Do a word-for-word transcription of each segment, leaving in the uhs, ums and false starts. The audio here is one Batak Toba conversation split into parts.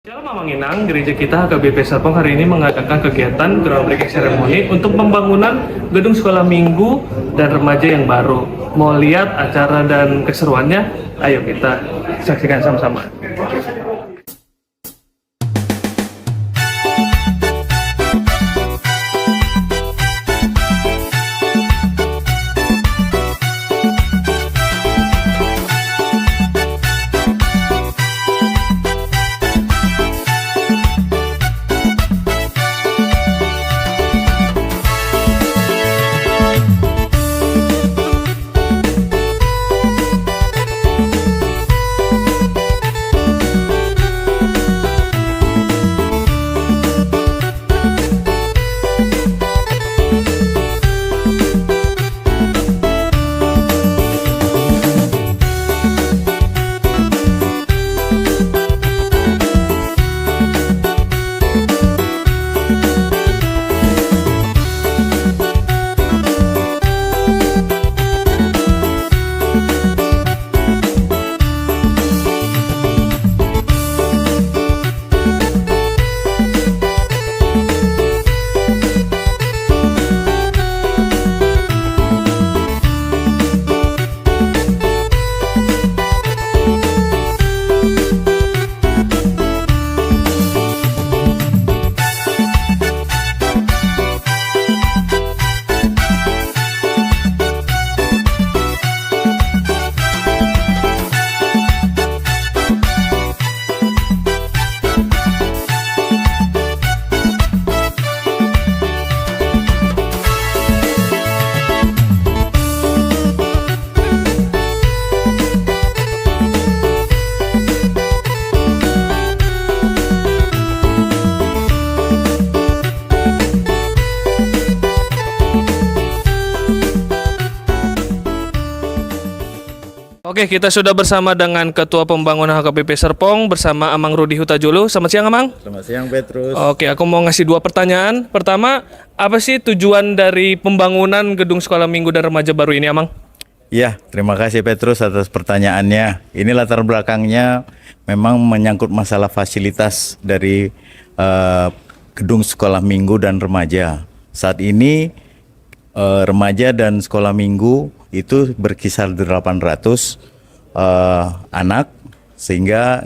Shalom Amang Inang, gereja kita H K B P Serpong hari ini mengadakan kegiatan groundbreaking ceremony untuk pembangunan gedung sekolah minggu dan remaja yang baru. Mau lihat acara dan keseruannya? Ayo kita saksikan sama-sama. Oke, kita sudah bersama dengan Ketua Pembangunan H K B P Serpong, bersama Amang Rudi Hutajulu. Selamat siang, Amang. Selamat siang, Petrus. Oke, aku mau ngasih dua pertanyaan. Pertama, apa sih tujuan dari pembangunan gedung sekolah minggu dan remaja baru ini, Amang? Ya, terima kasih, Petrus, atas pertanyaannya. Ini latar belakangnya memang menyangkut masalah fasilitas dari, eh, gedung sekolah minggu dan remaja. Saat ini, eh, remaja dan sekolah minggu itu berkisar delapan ratus, eh, anak, sehingga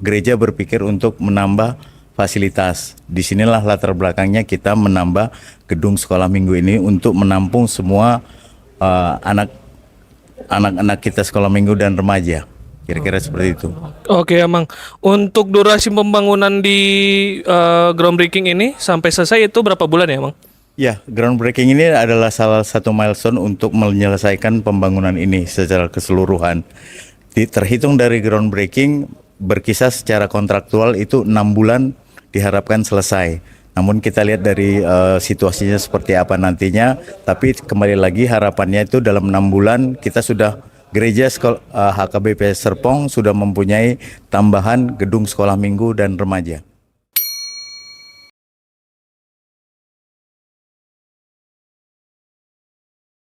gereja berpikir untuk menambah fasilitas. Di sinilah latar belakangnya kita menambah gedung sekolah minggu ini untuk menampung semua, eh, anak, anak-anak kita sekolah minggu dan remaja. Kira-kira seperti itu. Oke, Amang. Untuk durasi pembangunan di, eh, groundbreaking ini sampai selesai itu berapa bulan ya, Amang? Ya, groundbreaking ini adalah salah satu milestone untuk menyelesaikan pembangunan ini secara keseluruhan. Di, terhitung dari groundbreaking, berkisar secara kontraktual itu enam bulan diharapkan selesai. Namun kita lihat dari, eh, situasinya seperti apa nantinya. Tapi kembali lagi, harapannya itu dalam enam bulan kita sudah, gereja sekol-, eh, H K B P Serpong sudah mempunyai tambahan gedung sekolah minggu dan remaja.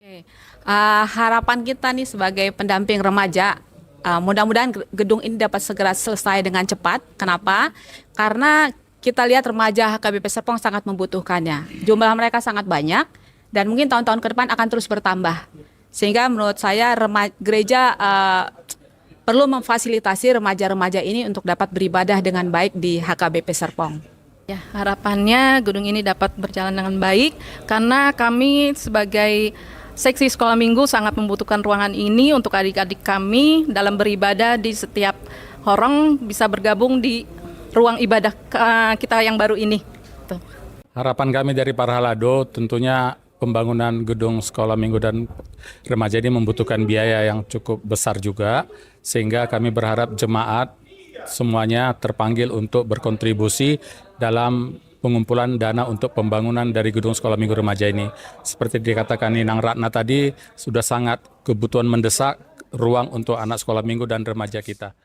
Oke. Eh, harapan kita nih sebagai pendamping remaja, eh, mudah-mudahan ge-, gedung ini dapat segera selesai dengan cepat. Kenapa? Karena kita lihat remaja H K B P Serpong sangat membutuhkannya. Jumlah mereka sangat banyak dan mungkin tahun-tahun ke depan akan terus bertambah. Sehingga menurut saya rema-, gereja, eh, perlu memfasilitasi remaja-remaja ini untuk dapat beribadah dengan baik di H K B P Serpong. Ya, harapannya gedung ini dapat berjalan dengan baik karena kami sebagai seksi sekolah minggu sangat membutuhkan ruangan ini untuk adik-adik kami dalam beribadah di setiap horong bisa bergabung di ruang ibadah, eh, kita yang baru ini. Tuh. Harapan kami dari Parhalado tentunya pembangunan gedung sekolah minggu dan remaja ini membutuhkan biaya yang cukup besar juga, sehingga kami berharap jemaat semuanya terpanggil untuk berkontribusi dalam pengumpulan dana untuk pembangunan dari gedung sekolah minggu remaja ini. Seperti dikatakan Inang Ratna tadi, sudah sangat kebutuhan mendesak ruang untuk anak sekolah minggu dan remaja kita.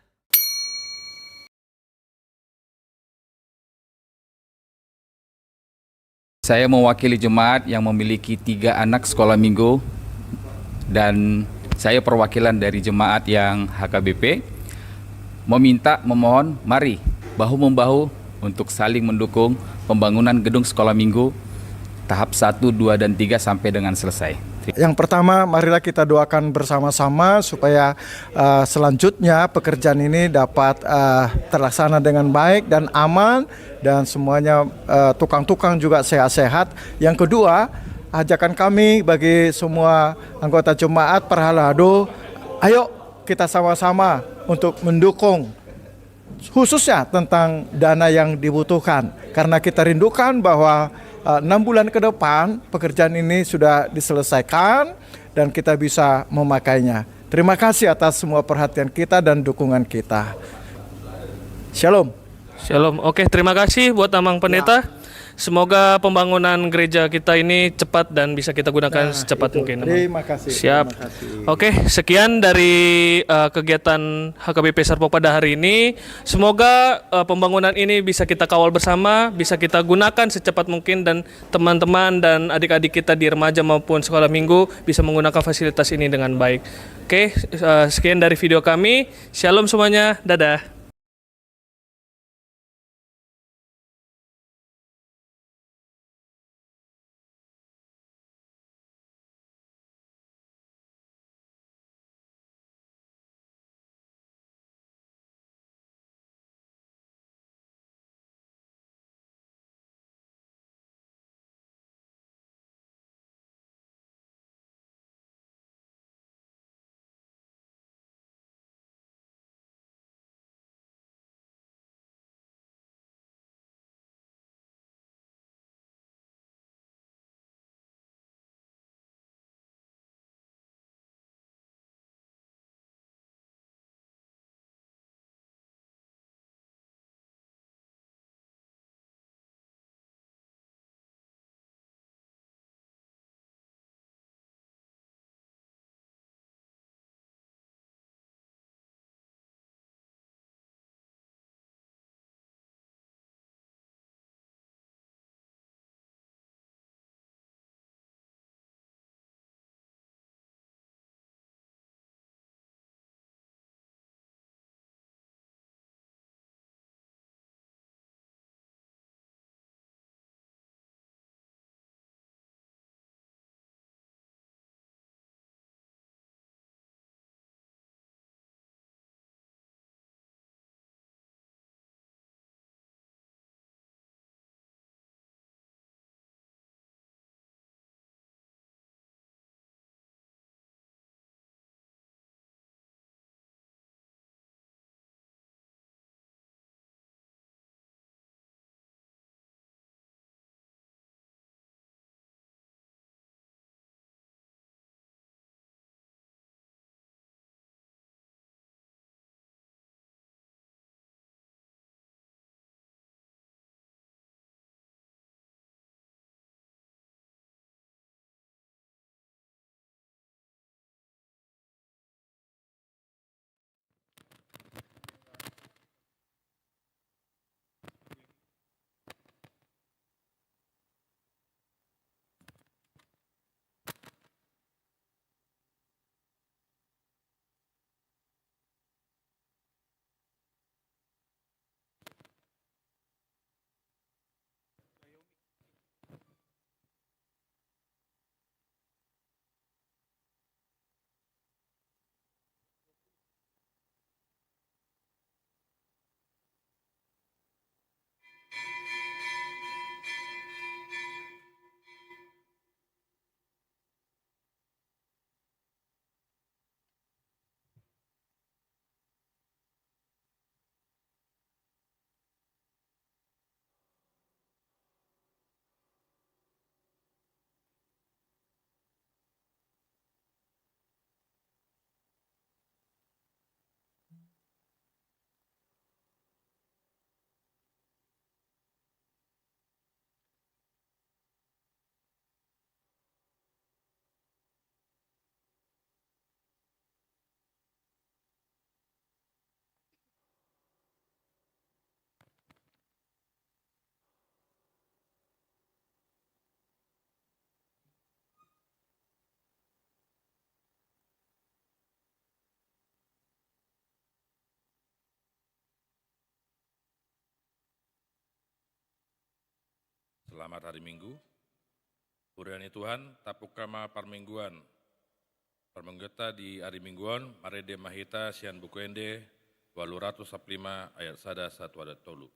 Saya mewakili jemaat yang memiliki tiga anak sekolah minggu, dan saya perwakilan dari jemaat yang H K B P, meminta, memohon, mari bahu-membahu untuk saling mendukung pembangunan gedung sekolah minggu tahap satu, dua, dan tiga sampai dengan selesai. Yang pertama, marilah kita doakan bersama-sama supaya, eh, selanjutnya pekerjaan ini dapat, eh, terlaksana dengan baik dan aman, dan semuanya, eh, tukang-tukang juga sehat-sehat. Yang kedua, ajakan kami bagi semua anggota jemaat Parhalado, ayo kita sama-sama untuk mendukung khususnya tentang dana yang dibutuhkan. Karena kita rindukan bahwa, eh, enam bulan ke depan pekerjaan ini sudah diselesaikan dan kita bisa memakainya. Terima kasih atas semua perhatian kita dan dukungan kita. Shalom. Shalom. Oke, terima kasih buat Amang Pendeta. Semoga pembangunan gereja kita ini cepat dan bisa kita gunakan secepat mungkin, Amang. Terima kasih. Siap. Terima kasih. Oke, sekian dari, eh, kegiatan H K B P Sarpo pada hari ini. Semoga, eh, pembangunan ini bisa kita kawal bersama, bisa kita gunakan secepat mungkin, dan teman-teman dan adik-adik kita di remaja maupun sekolah minggu bisa menggunakan fasilitas ini dengan baik. Oke, eh, sekian dari video kami. Shalom semuanya. Dadah. Selamat hari Minggu. Huria ni Tuhan, tapungka ma parmingguan. Parmingguanta di ari Minggu on, marende ma hita sian Buku Ende ualu ratus sampulu lima ayat sada sahat tu ayat tolu.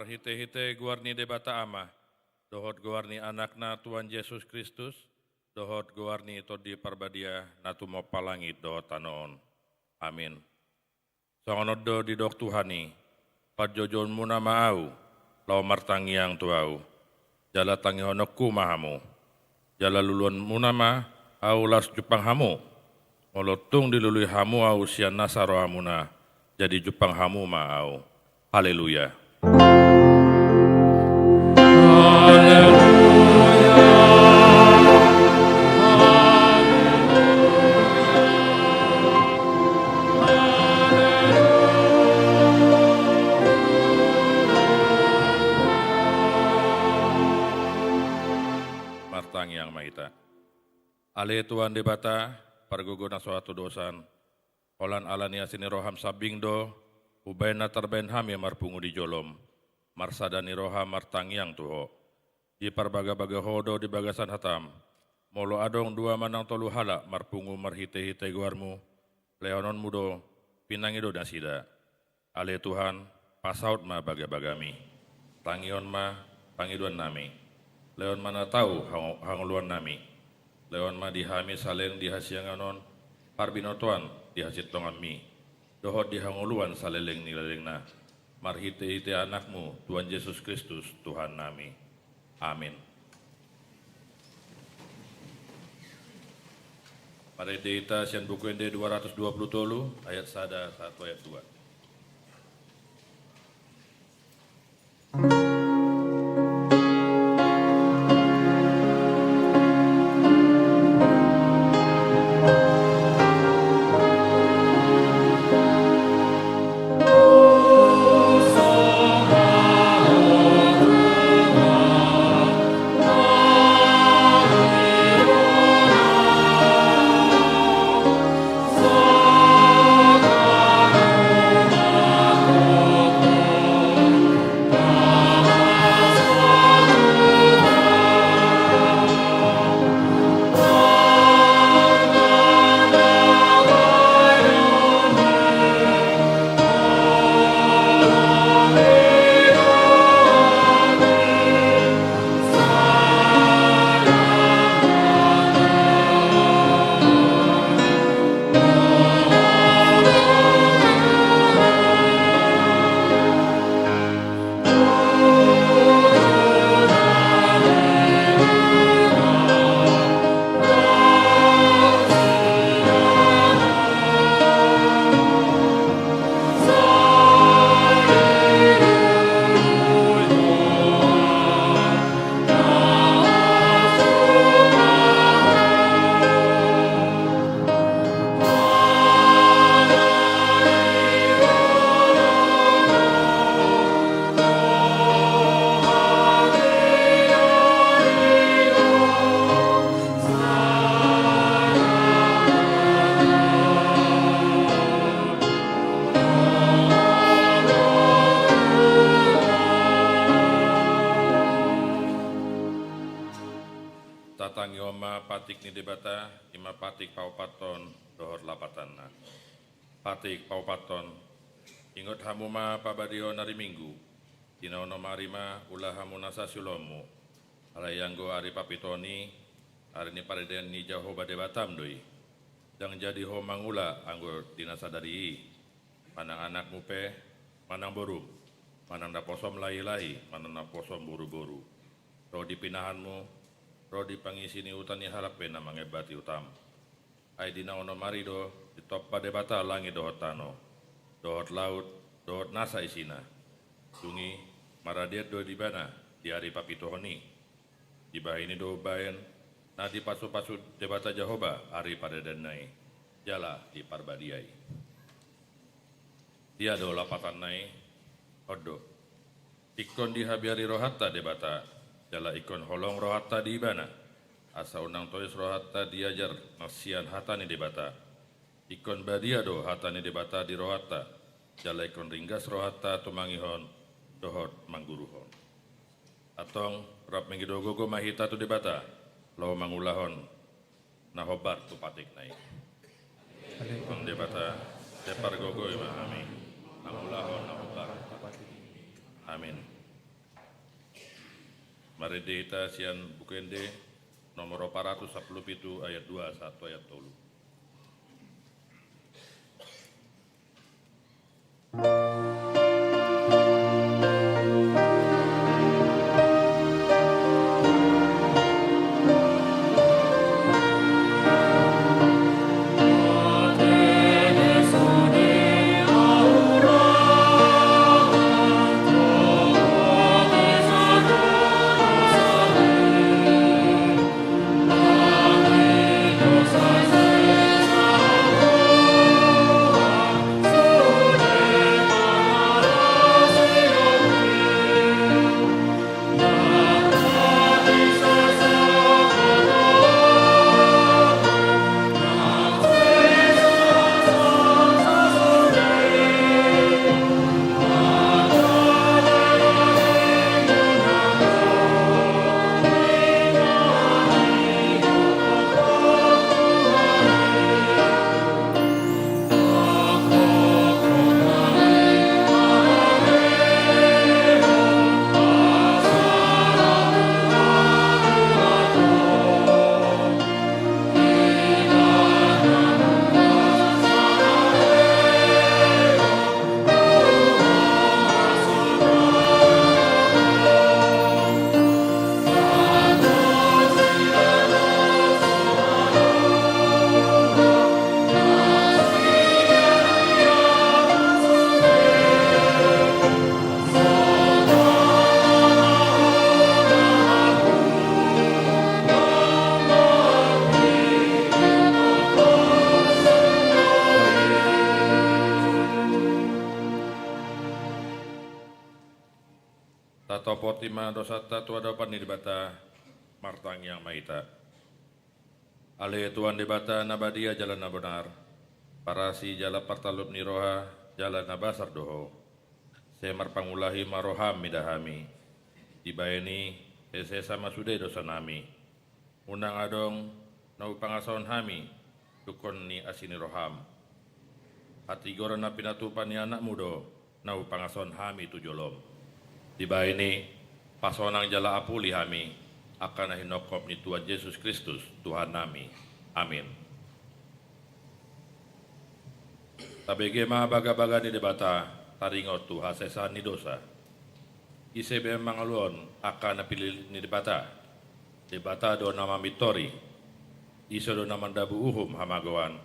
Marhite-hite goar ni Debata Ama, dohot goar ni Anakna Tuhan Jesus Kristus, dohot goar ni Tondi Parbadia na tumompa langit dohot tano on. Amin. Songon on do didok Tuhan i: Parjojoonmuna ma ahu, laho martangiang tu ahu. Jala tangihononku ma hamu. Jala luluanmuna ma ahu laos jumpang hamu. Molo tung dilului hamu ahu sian nasa rohamuna, jadi jumpang hamu ma ahu. Haleluya. Martangiang ma hita. Ale Tuhan Debata, pargogo na so hatudosan, holan ala ni asi ni roham sambing do umbahen na tarbahen hami marpungu di jolom, marsada ni roha martangiang tu Ho. Diparbagabaga Ho do di bagasan hatam. Molo adong dua manang tolu halak marpungu marhite-hite goarmu, lehononmu do, pinangido nasida. Ale Tuhan, pasaut ma bagabagami. Tangihon ma pangidoannami. Lehon ma na tau hango-, hangoluannami. Lehon ma di hami saleleng di hasiangan on parbinotoan di hasintonganmi, dohot di hangoluan saleleng ni lelengna, marhite-hite Anakmu, Tuhan Jesus Kristus, Tuhannami. Amin. Marende hita sian Buku Ende dua ratus dua puluh tolu, ayat sada sahat tu ayat dua. Tatangihon ma patik ni Debata, i ma patik paopathon dohot lapatanna. Patik paopathon. Ingot hamu ma pabadiaon ari Minggu, di na onom ari ma ula hamu nasa siulaonmu. Alai anggo ari papituhon i, ari ni paredean ni Jahowa Debatam do i. Ndang jadi ho mangula anggo di na sadari i. Manang anakmu pe, manang borum, manang naposom lahilahi, manang naposom boruboru, ro di pinahanmu, ro di pangisi ni huta ni halak pe na mangembati hutam. Ai di na onom ari do ditompa Debata langit dohot tano, dohot laut, dohot nasa isina. Dung i, maradean do ibana di ari papituhon i. Dibahen i do umbahen na dipasupasu Debata Jahowa ari paredeanna i, jala diparbadia i. Dia do lapatanna i? On do. Ingkon dihabiari rohanta Debata, jala ingkon holong rohanta di Ibana, asa unang tois rohanta diajar na sian hata ni Debata. Ingkon badia do hata ni Debata di rohanta, jala ingkon ringgas rohanta tumangihon dohot mangguruhon. Antong, rap mangido gogo ma hita tu Debata, laho mangulahon na hombar tu patikna i. Tuhan Debata, sai pargogoi ma hami mangulahon na hombar. Amin. Marende hita sian Buku Ende nomor opat ratus sampulu pitu ayat dua sahat tu ayat tolu. Tatopoti ma dosanta tu adopan ni Debata, martangiang ma hita. Ale Tuhan Debata na badia jala na bonar, parasi jala partalup ni roha jala na basar do Ho. Sai marpangulahi ma roham mida hami. Dibahen i, sesesa ma sude dosanami. Unang adong na hupangasahon hami tungkon ni asi ni roham. Hatigoran na pinatupa ni Anakmu do na hupangasahon hami tu jolom. Dibahen i, pasonang jala apuli hami, angka na hinongkop ni Tuhan Jesus Kristus, Tuhannami. Amin. Tabege ma bagabaga ni Debata, taringot tu hasesaan ni dosa. Ise be mangaluhon angka na pinillit ni Debata? Debata do na mamintori. Ise do na mandabu uhum hamagoan?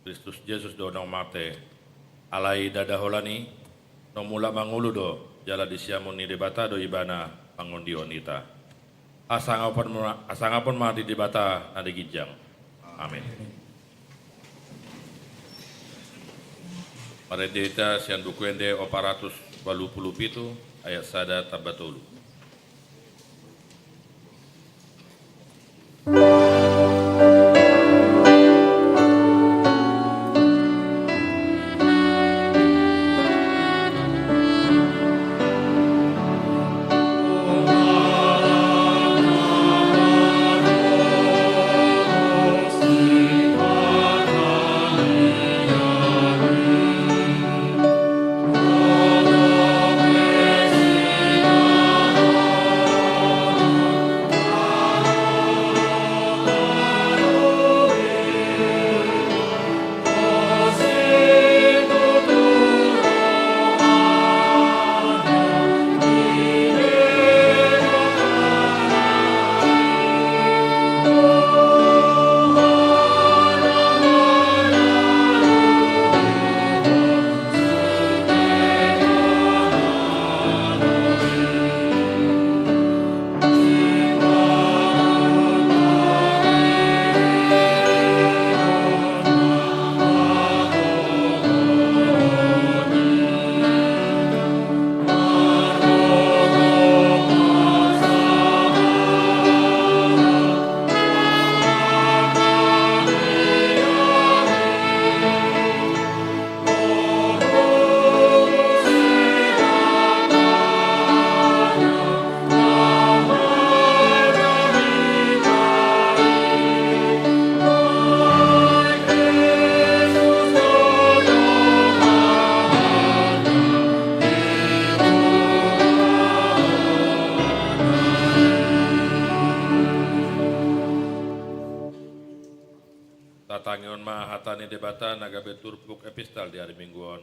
Kristus Jesus do naung mate. Alai ndada holan i, naung mulak mangolu do, jala di siamun ni Debata do Ibana mangondihon hita. Hasangapon ma, hasangapon ma di Debata na di ginjang. Amin. Marende hita sian Buku Ende opat ratus ualu pulu pitu ayat sada tamba tolu. Tatangihon ma hata ni Debata na gabe turpuk epistel di ari Minggu on,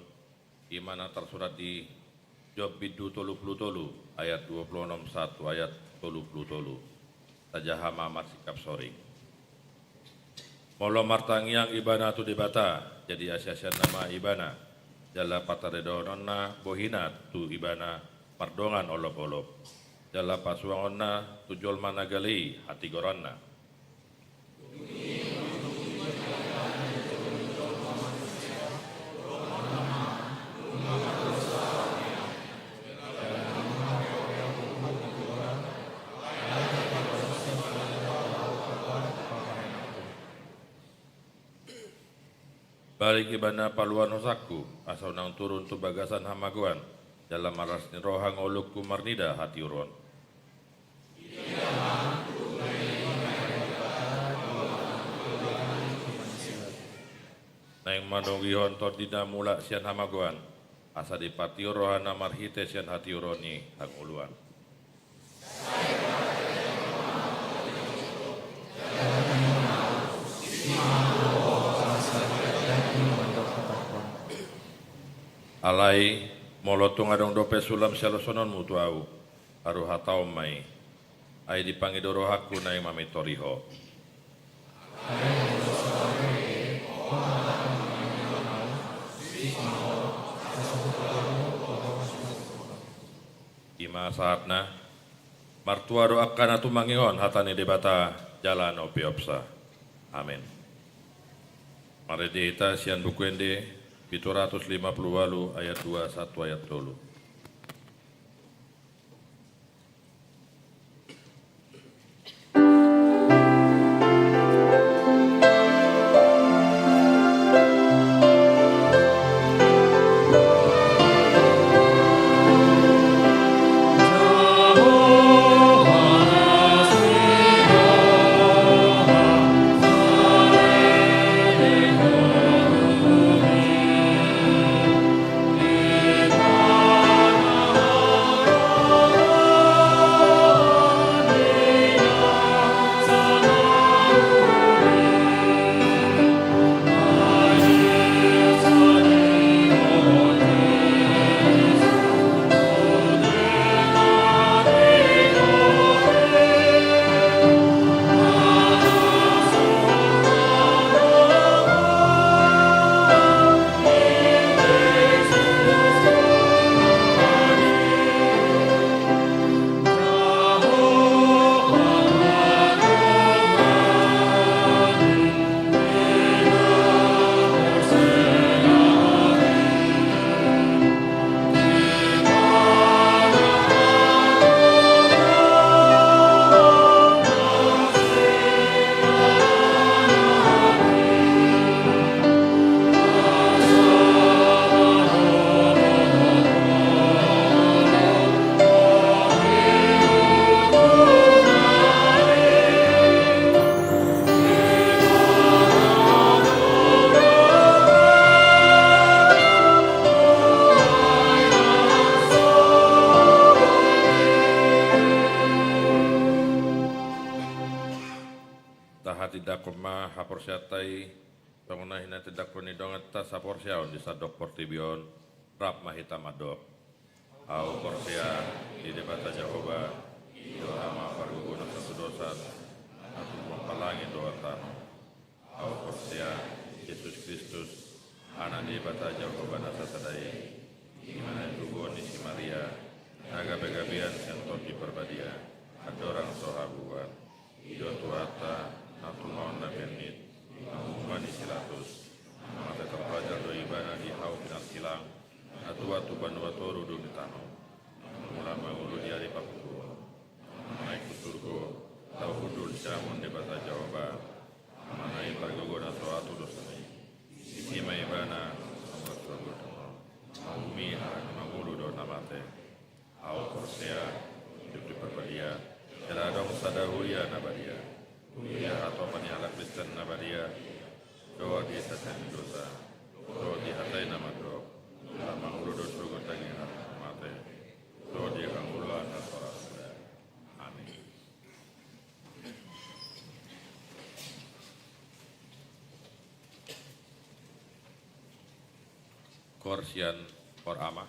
i ma na tarsurat di Job bindu tolu pulu tolu ayat dua pulu onom sahat tu ayat tolu pulu tolu. Tajaha ma marsingkap soring. Molo martangiang ibana tu Debata, jadi asiasianna ma ibana, jala pataridahononna bohina tu ibana mardongan olopolop, jala pasuangonna tu jolma na gale i hatigoranna. Balik ibana paluahon hosangku, asa unang turun tu bagasan hamagoan, jala marlas ni roha ngolungku marnida hatiuron. Naeng manogihon tondina mulak sian hamagoan, asa dipatiur rohana marhite sian hatiuron ni hangoluan. Alai, molo tung adong dope sulam sialosononmu tu ahu, haru hatahon ma i. Ai dipangido rohangku naeng mamintori Ho. I ma sahatna. Martua do angka na tumangihon hata ni Debata jala na umpeopsa. Amen. Marende hita sian Buku Ende pitu ratus lima pulu ualu ayat dua sahat tu ayat tolu. Tahatindangkon ma haporseaonta i, songon na hinatindangkon ni donganta saporseaon di sandok portibi on, rap ma hita mandok. Ahu porsea di Debata Jahowa, i do Ama pargogo na satudosan, na tumompa langit dohot tano. Ahu porsea Jesus Kristus, Anak ni Debata Jahowa na sasada i, i ma na ditubuhon ni si Maria, na gabegabean sian Tondi Parbadia, andorang so habubuhan. I do Tuhanta, na tumaon na bernit, na umuma ni si Pilatus, na mate tarpajal do ibana di hau pinarsilang, na tuat tu banua toru dung di tano, na mulak mangolu di ari parpudi, na naeng tu surgo, laho hundul siamun Debata Jahowa, Ama na i pargogo na so hatudosan i. Disi ma ibana, na mulak tu surgo, na umumi halak na mangolu dohot na mate. Ahu porsea di Tondi Parbadia, jala adong sada huria na badia. Huria hatopan ni halak Kristen na badia, dohot di hasesaan ni dosa, dohot di hata i na mandok, jala mangolu do surgo daging halak na mate, dohot di hangoluan na so ra suda. Amin. Hor sian Hor Ama.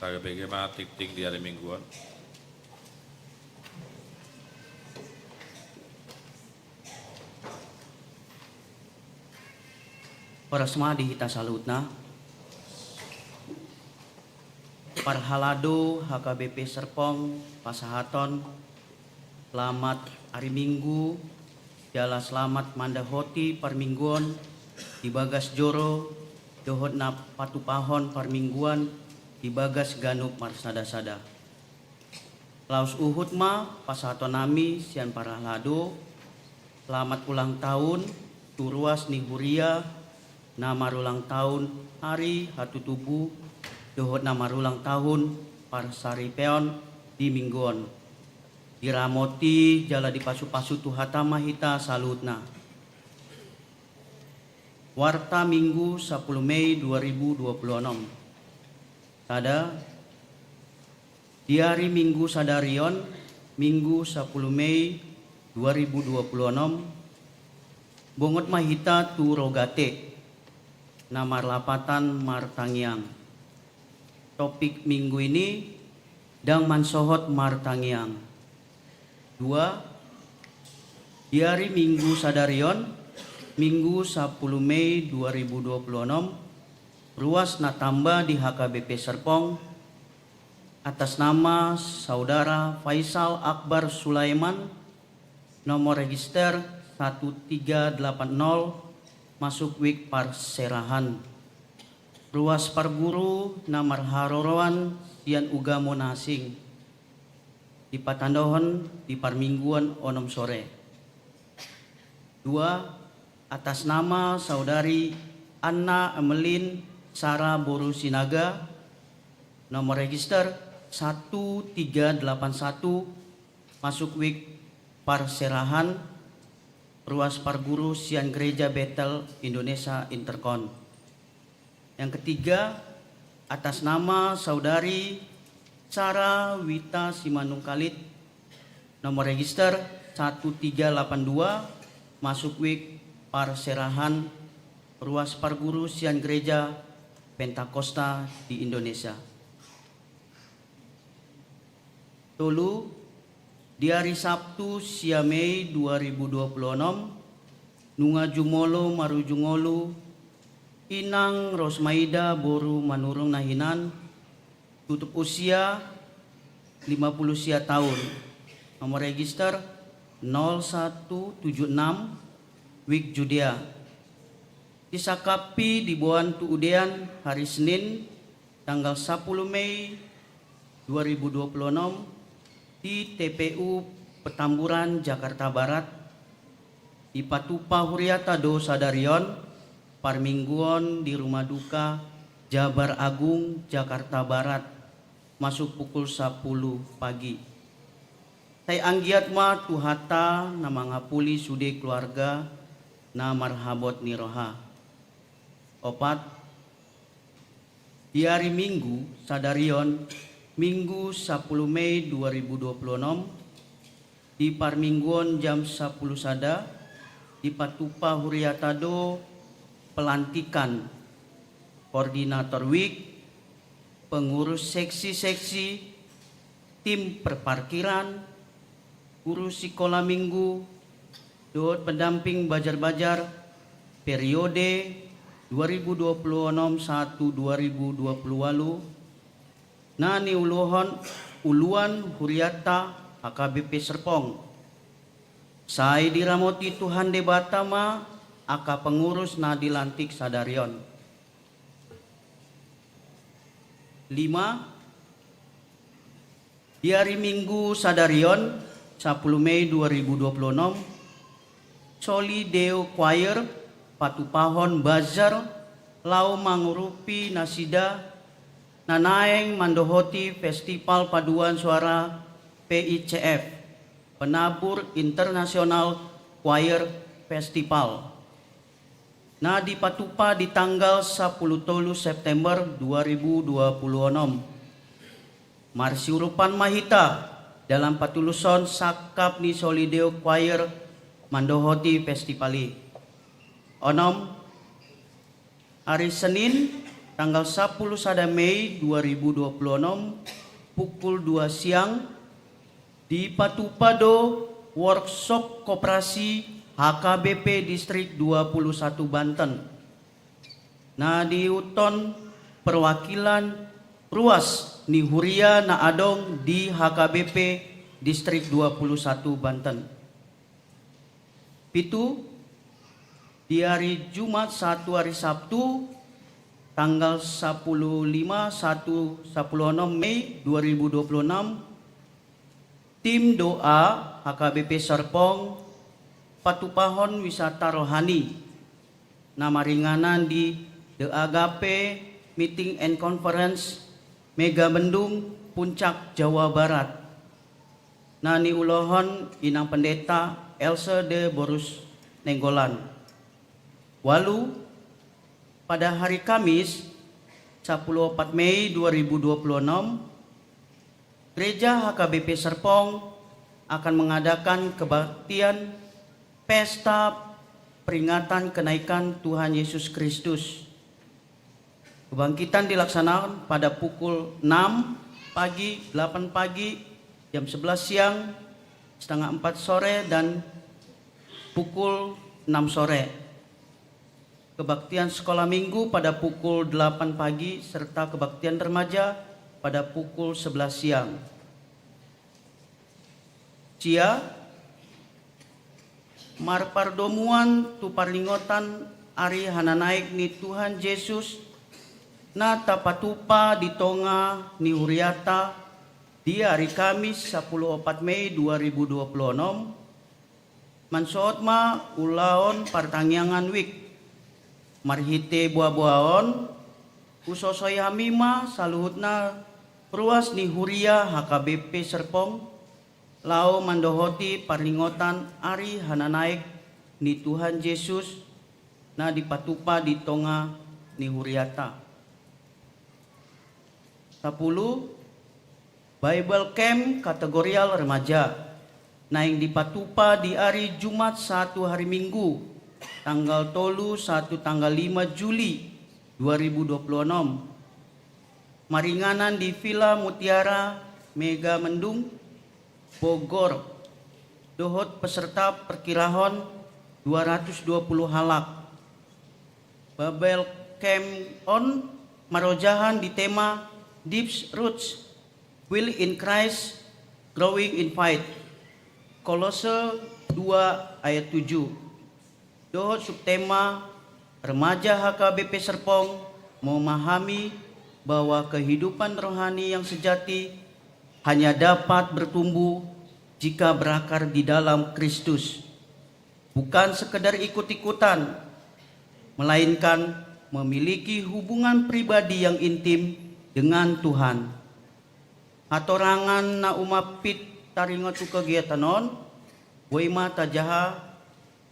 H K B P ma tingting di ari Minggu on. Horas ma di hita saluhutna. Parhalado H K B P Serpong pasahaton selamat ari Minggu, jala selamat mandahoti parmingguon di bagas joro dohot na patupahon parmingguan di bagas ganup marsadasada. Laos huhut ma pasahaton nami sian parhalado selamat ulang tahun tu ruas ni huria na marulang tahun ari hatutubu dohot na marulang tahun parsaripeon di Minggu on. Diramoti jala dipasupasu Tuhanta ma hita saluhutna. Warta Minggu sapuluh Mei dua ribu dua puluh onom. Sada, di ari Minggu sadari on, Minggu sapuluh Mei dua ribu dua puluh onom, bongot ma hita tu Rogate, na marlapatan martangiang. Topik Minggu ini, ndang mansohot martangiang. Dua, di ari Minggu sadari on, Minggu sapuluh Mei dua ribu dua puluh onom, ruas na tamba di H K B P Serpong, atas nama Saudara Faisal Akbar Sulaiman, nomor register satu tiga delapan nol, masuk wijk parserahan. Ruas parguru na marharoroan sian ugamo na asing, dipatandaon di parmingguon onom sore. Dua, atas nama Saudari Anna Emelin Sara boru Sinaga, nomor register satu tiga delapan satu, masuk wijk parserahan, ruas parguru sian Gereja Betel Indonesia Interkon. Yang ketiga, atas nama Saudari Sara Wita Simanungkalit, nomor register satu tiga delapan dua, masuk wijk parserahan, ruas parguru sian Gereja Pentakosta di Indonesia. Tolu, di ari Sabtu sia Mei dua ribu dua puluh onom, nunga jumolo marujung ngolu Inang Rosmaida boru Manurung na hinan, tutup usia lima puluh sia taon, nomor register nol satu tujuh enam, wijk Judea. Disangkapi diboan tu udean hari Senin, tanggal sapuluh Mei dua ribu dua puluh onom, di T P U Petamburan, Jakarta Barat. Dipatupa huriata do sadari on parmingguon di Rumah Duka Jabar Agung, Jakarta Barat, masuk pukul sapuluh pagi. Sai anggiat ma Tuhanta na mangapuli sude keluarga na marhabot ni roha. Opat, di ari Minggu sadari on, Minggu sapuluh Mei dua ribu dua puluh onom, di parmingguon jam sapuluh sada, dipatupa huriata do pelantikan koordinator wijk, pengurus seksi-seksi, tim perparkiran, guru sikola Minggu, dohot pendamping bajar-bajar periode dua ribu dua puluh onom satu dua ribu dua puluh ualu, na niuluhon uluan huriata H K B P Serpong. Sai diramoti Tuhan Debata ma angka pengurus na dilantik sadari on. Lima, di ari Minggu sadari on, sapuluh Mei dua ribu dua puluh onom, Soli Deo Choir patupahon bazar laho mangurupi nasida na naeng mandohoti Festival Paduan Suara P I C F, Penabur International Choir Festival, na dipatupa di tanggal sapuluh tolu September dua ribu dua puluh onom. Marsiurupan ma hita dalam patuluson sangkap ni Soli Deo Choir mandohoti festival i. Onom, ari Senin, tanggal sapuluh sada Mei dua ribu dua puluh enam, pukul dua siang, dipatupa do workshop koperasi H K B P Distrik dua puluh satu Banten, na diihuthon perwakilan ruas ni huria na adong di H K B P Distrik dua puluh satu Banten. Pitu, di hari Jumat satu hari Sabtu, tanggal sapuluh lima satu, sapuluh enam Mei dua ribu dua puluh enam, tim doa H K B P Serpong patupahon wisata rohani na maringanan di The Agape Meeting and Conference, Megamendung, Puncak, Jawa Barat, na niulahon Inang Pendeta Else de Borus Nainggolan. Ualu, pada hari Kamis, sapuluh opat Mei dua ribu dua puluh enam, Gereja H K B P Serpong akan mengadakan kebaktian pesta peringatan kenaikan Tuhan Yesus Kristus. Kebangkitan dilaksanakan pada pukul enam pagi, delapan pagi, jam sebelas siang, setengah empat sore, dan pukul enam sore. Kebaktian sekolah minggu pada pukul delapan pagi serta kebaktian remaja pada pukul sebelas siang. Sia, marpardomuan tu parningotan ari hananaek ni Tuhan Jesus na tapatupa di tonga ni huriata di ari Kamis sapuluh opat Mei dua ribu dua puluh enam, mansohot ma ulaon partangiangan wijk. Marhite boaboa on, husosoi hami ma saluhutna ruas ni huria H K B P Serpong, laho mandohoti parningotan ari hananaek ni Tuhan Jesus na dipatupa di tonga ni huriata. Sapuluh, Bible Camp kategorial remaja, naeng dipatupa di ari Jumat satu hari Minggu, tanggal tolu satu tanggal lima Juli dua ribu dua puluh enam. Maringanan di Villa Mutiara, Megamendung, Bogor, dohot peserta perkirahon dua ratus dua puluh halak. Bible Camp on marojahan di tema Deep Roots, Built in Christ, Growing in Faith, Kolose dua ayat tujuh. Dohot subtema, remaja H K B P Serpong memahami bahwa kehidupan rohani yang sejati hanya dapat bertumbuh jika berakar di dalam Kristus. Bukan sekedar ikut-ikutan, melainkan memiliki hubungan pribadi yang intim dengan Tuhan. Hatorangan na umampit taringot tu kegiatan on, boi ma tajaha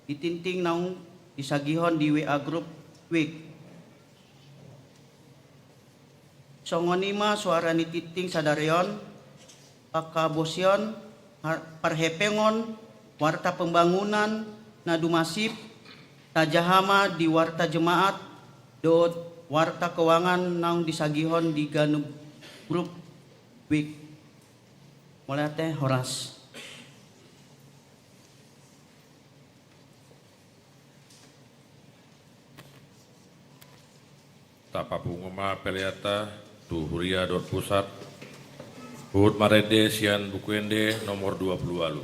di tingting naung disagihon di W A group wijk. Songon i ma soara ni tingting sadari on, panghabosion, har-, parhepengon, warta pembangunan na dumasip, tajaha ma di warta jemaat, dohot warta keuangan naung disagihon di ganup group wijk. Mauliate, horas. Tapapungu ma peleanta tu huria dohot pusat. Huhut marende sian Buku Ende nomor dua puluh ualu.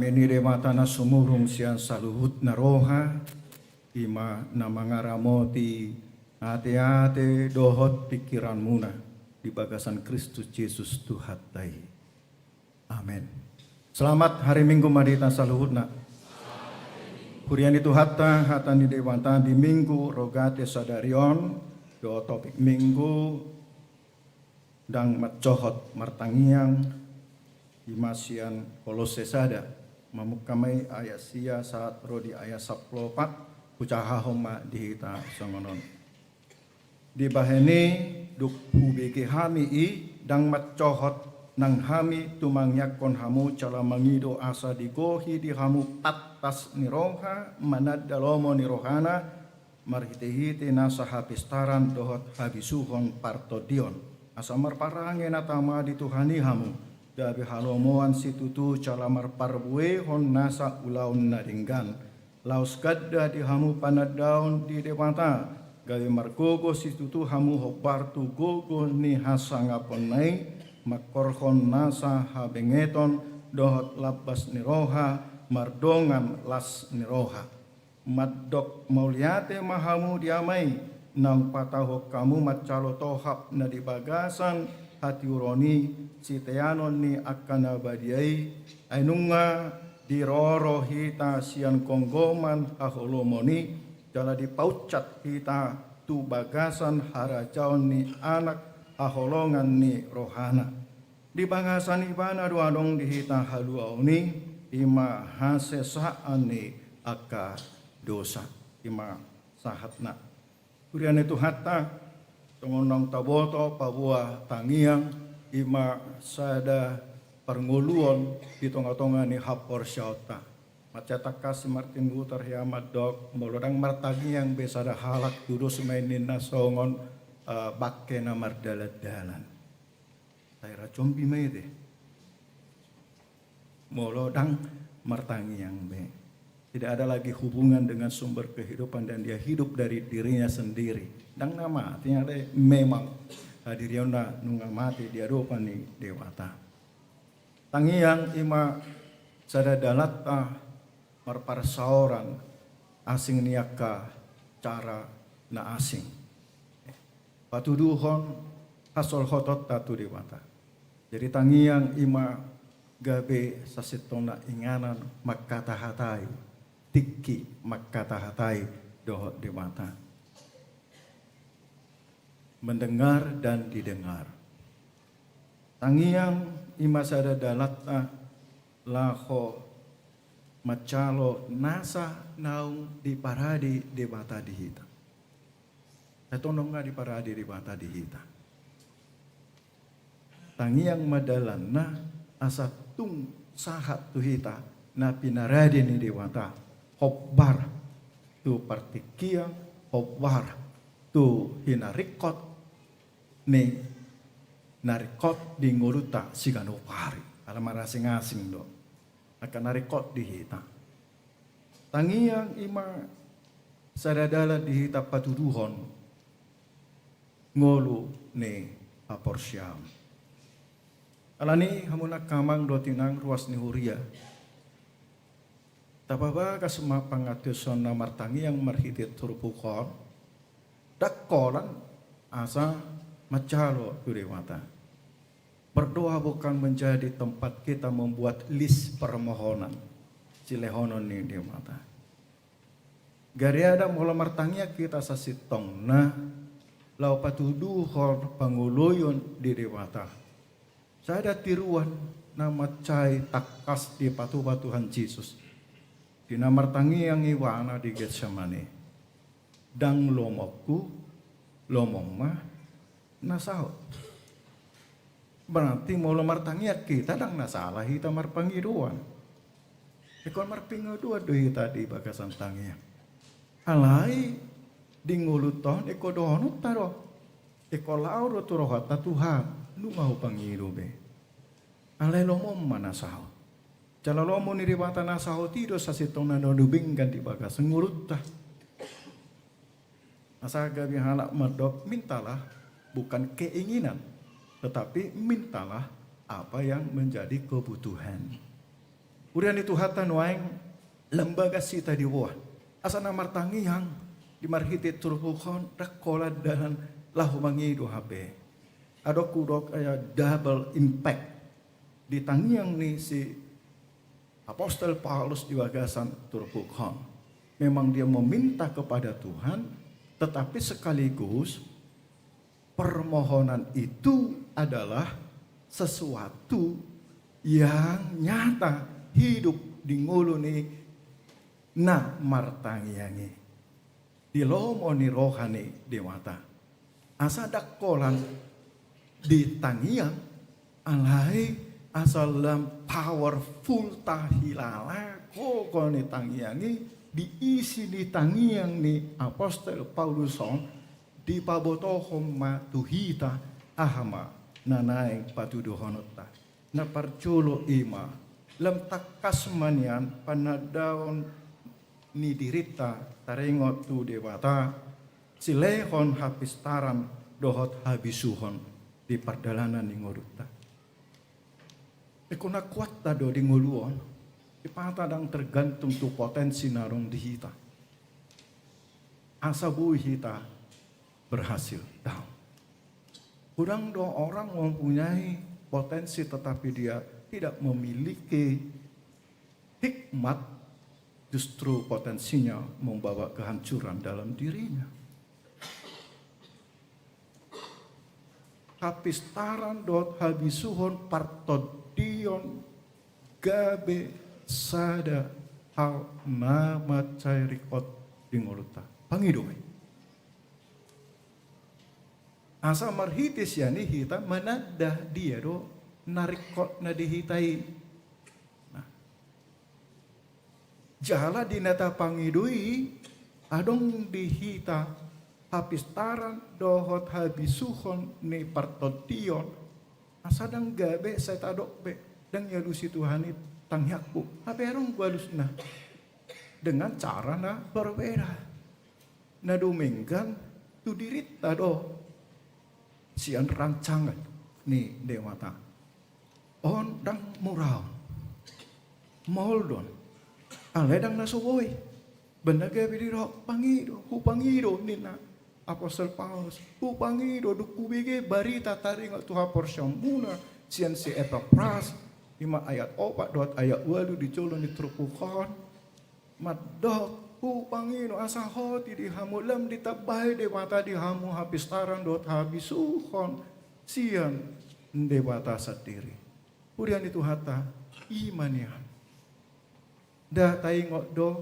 Dame ni Debata na sumurung sian saluhutna roha, i ma na mangaramoti ateate dohot pingkiranmuna di bagasan Kristus Jesus Tuhanta i. Amen. Selamat hari Minggu ma di hita saluhutna. Huria ni Tuhanta, hata ni Debata di Minggu Rogate sadari on, do topik Minggu, ndang mancohot martangiang, i ma sian Kolosse sada, mamungka ma i ayat sia sahat ro di ayat sampulu opat, hujahahon ma di hita songon on. Dibahen i, dung hubege hami i, ndang mancohot nang hami tumangiangkon hamu jala mangido asa digohi di hamu pantas ni roha mananda lomo ni rohana, marhitehite nasa hapistaran dohot habisuhon partondion, asa marparange na tama di Tuhan i hamu, gabe halomoan situtu jala marparbuehon nasa ulaon na denggan, laos ganda di hamu panandaon di Debata, gabe margogo situtu hamu hombar tu gogo ni hasangaponna i, mangkorhon nasa habengeton dohot lambas ni roha mardongan las ni roha. Mandok mauliate ma hamu di Ama i, naung patauhon hamu manjalo tohap na di bagasan hatiuron i, siteanon ni angka na badia i, ai nunga diroro hita sian gomgoman haholomon i, jala dipaunsat hita tu bagasan harajaon ni Anak haholongan ni rohana. Di bagasan Ibana do adong di hita haluaon i, i ma hasesaan ni angka dosa. I ma sahatna. Huria ni Tuhanta, songon naung taboto, paboa tangiang i ma sada parngoluon di tongatonga ni haporseaonta. Mansai tangkas si Martin Luther hea mandok, molo ndang martangiang be sada halak, tudos ma i ninna songon, eh, bangke na mardalandalan. Taira combi ma i te. Molo ndang martangiang be. Tidak ada lagi hubungan dengan sumber kehidupan dan dia hidup dari dirinya sendiri. Ndang na mate, ada memang, eh, dirionna nunga mate di adopan ni Debata. Tangiang i ma sada dalanta marparsaoran asing ni angka cara na asing. Patuduhon hasolhotonta tu Debata. Jadi tangiang i ma gabe sasintongna inganan mangkatahatai, tingki mangkatahatai dohot Debata. Mendengar dan didengar. Tangiang i ma sada dalanta laho manjalo nasa naung diparade Debata di hita. Tongon nga diparade Debata di hita. Tangiang ma dalanna asa tung sahat tu hita na pinarade ni Debata, hombar tu partingkian, hombar tu hinaringkot ni na ringkot di ngolunta siganup ari. Ala marasingasing do angka na ringkot di hita. Tangiang i ma sada dalan di hita patuduhon ngolu ni haporseaon. Alani i hamu angka amang dohot inang ruas ni huria, tapabagas ma pangantusion na martangiang marhite turpuk on, ndang holan asa manjalo tu Debata. Berdoa bukan menjadi tempat kita membuat list permohonan silehonon ni Debata. Gariada molo martangiang hita sasintongna laho patuduhon pangoloion di Debata, sada tiruan na mansai tangkas dipatupa Tuhan Jesus di na martangiang Ibana di Getsemane. Ndang lomoku, lomom ma na saut. Berarti molo martangiang hita ndang na sala hita marpangidoan. Ingkon marpangidoan do hita di bagasan tangiang. Alai di ngolunta on ingkon dohononta do. Ingkon laho do tu rohanta, Tuhan, nunga hupangido be. Alai lomom ma na saut. Jala lomo ni Debata na saut i do sasintongna na dumenggan di bagasan ngolunta. Asa gabe halak mandok, mintalah bukan keinginan, tetapi mintalah apa yang menjadi kebutuhan. Huria ni Tuhanta, nuaeng lam bagas hita diboan. Asa na martangiang di marhite turpuk on, ndang holan dalan laho mangido hape. Adong hudok, eh, double impact di tangiang ni si Apostel Paulus di bagasan turpuk on. Memang dia meminta kepada Tuhan, tetapi sekaligus permohonan itu adalah sesuatu yang nyata hidup di ngolu ni na martangiang i, di lomo ni roha ni Debata. Asa ndang holan di tangiang, alai asa lam powerful tahilala gogo ni tangiang i, di isi ni tangiang ni Apostel Paulus on, dipabotohon ma tu hita aha ma na naeng patuduhononta. Na parjolo i ma, lam tangkas ma nian panandaon ni dirinta taringot tu Debata, silehon hapistaran dohot habisuhon di pardalanan ni ngolunta. Ingkon na kuatta do di ngolu on, sipata ndang tergantung tu potensi na adong di hita. Asa boi hita berhasil. Daong. Hudang do orang mempunyai potensi tetapi dia tidak memiliki hikmat, justru potensinya membawa kehancuran dalam dirinya. Hapistaran dohot habisuhon partondion gabe sada hal na mansai ringkot di ngolunta. Pangido ma i. Asa marhite sian i hita mananda dia do na ringkot na di hita i. Nah. Jala di na tapangido i, adong di hita hapistaran dohot habisuhon ni partondion, asa ndang gabe sai tadok be, ndang dialusi Tuhan i tangiangku. Hape adong do alusna dengan cara na berbeda. Na dumenggan tu dirinta do sian rancangan ni Debata. On ndang muraon. Maol do on. Alai ndang na so boi. Bahen na gabe didok, pangido, hupangido ninna Apostel Paulus. Hupangido, dung hubege barita taringot tu haporseaonmuna sian si Epapras. I ma ayat opat dohot ayat ualu di jolo ni turpuk on. Mandok, hupangido asa hot i di hamu, lam ditambai Debata di hamu hapistaran dohot habisuhon sian Debata sandiri. Huria ni Tuhanta, i ma nian. Nda taingot do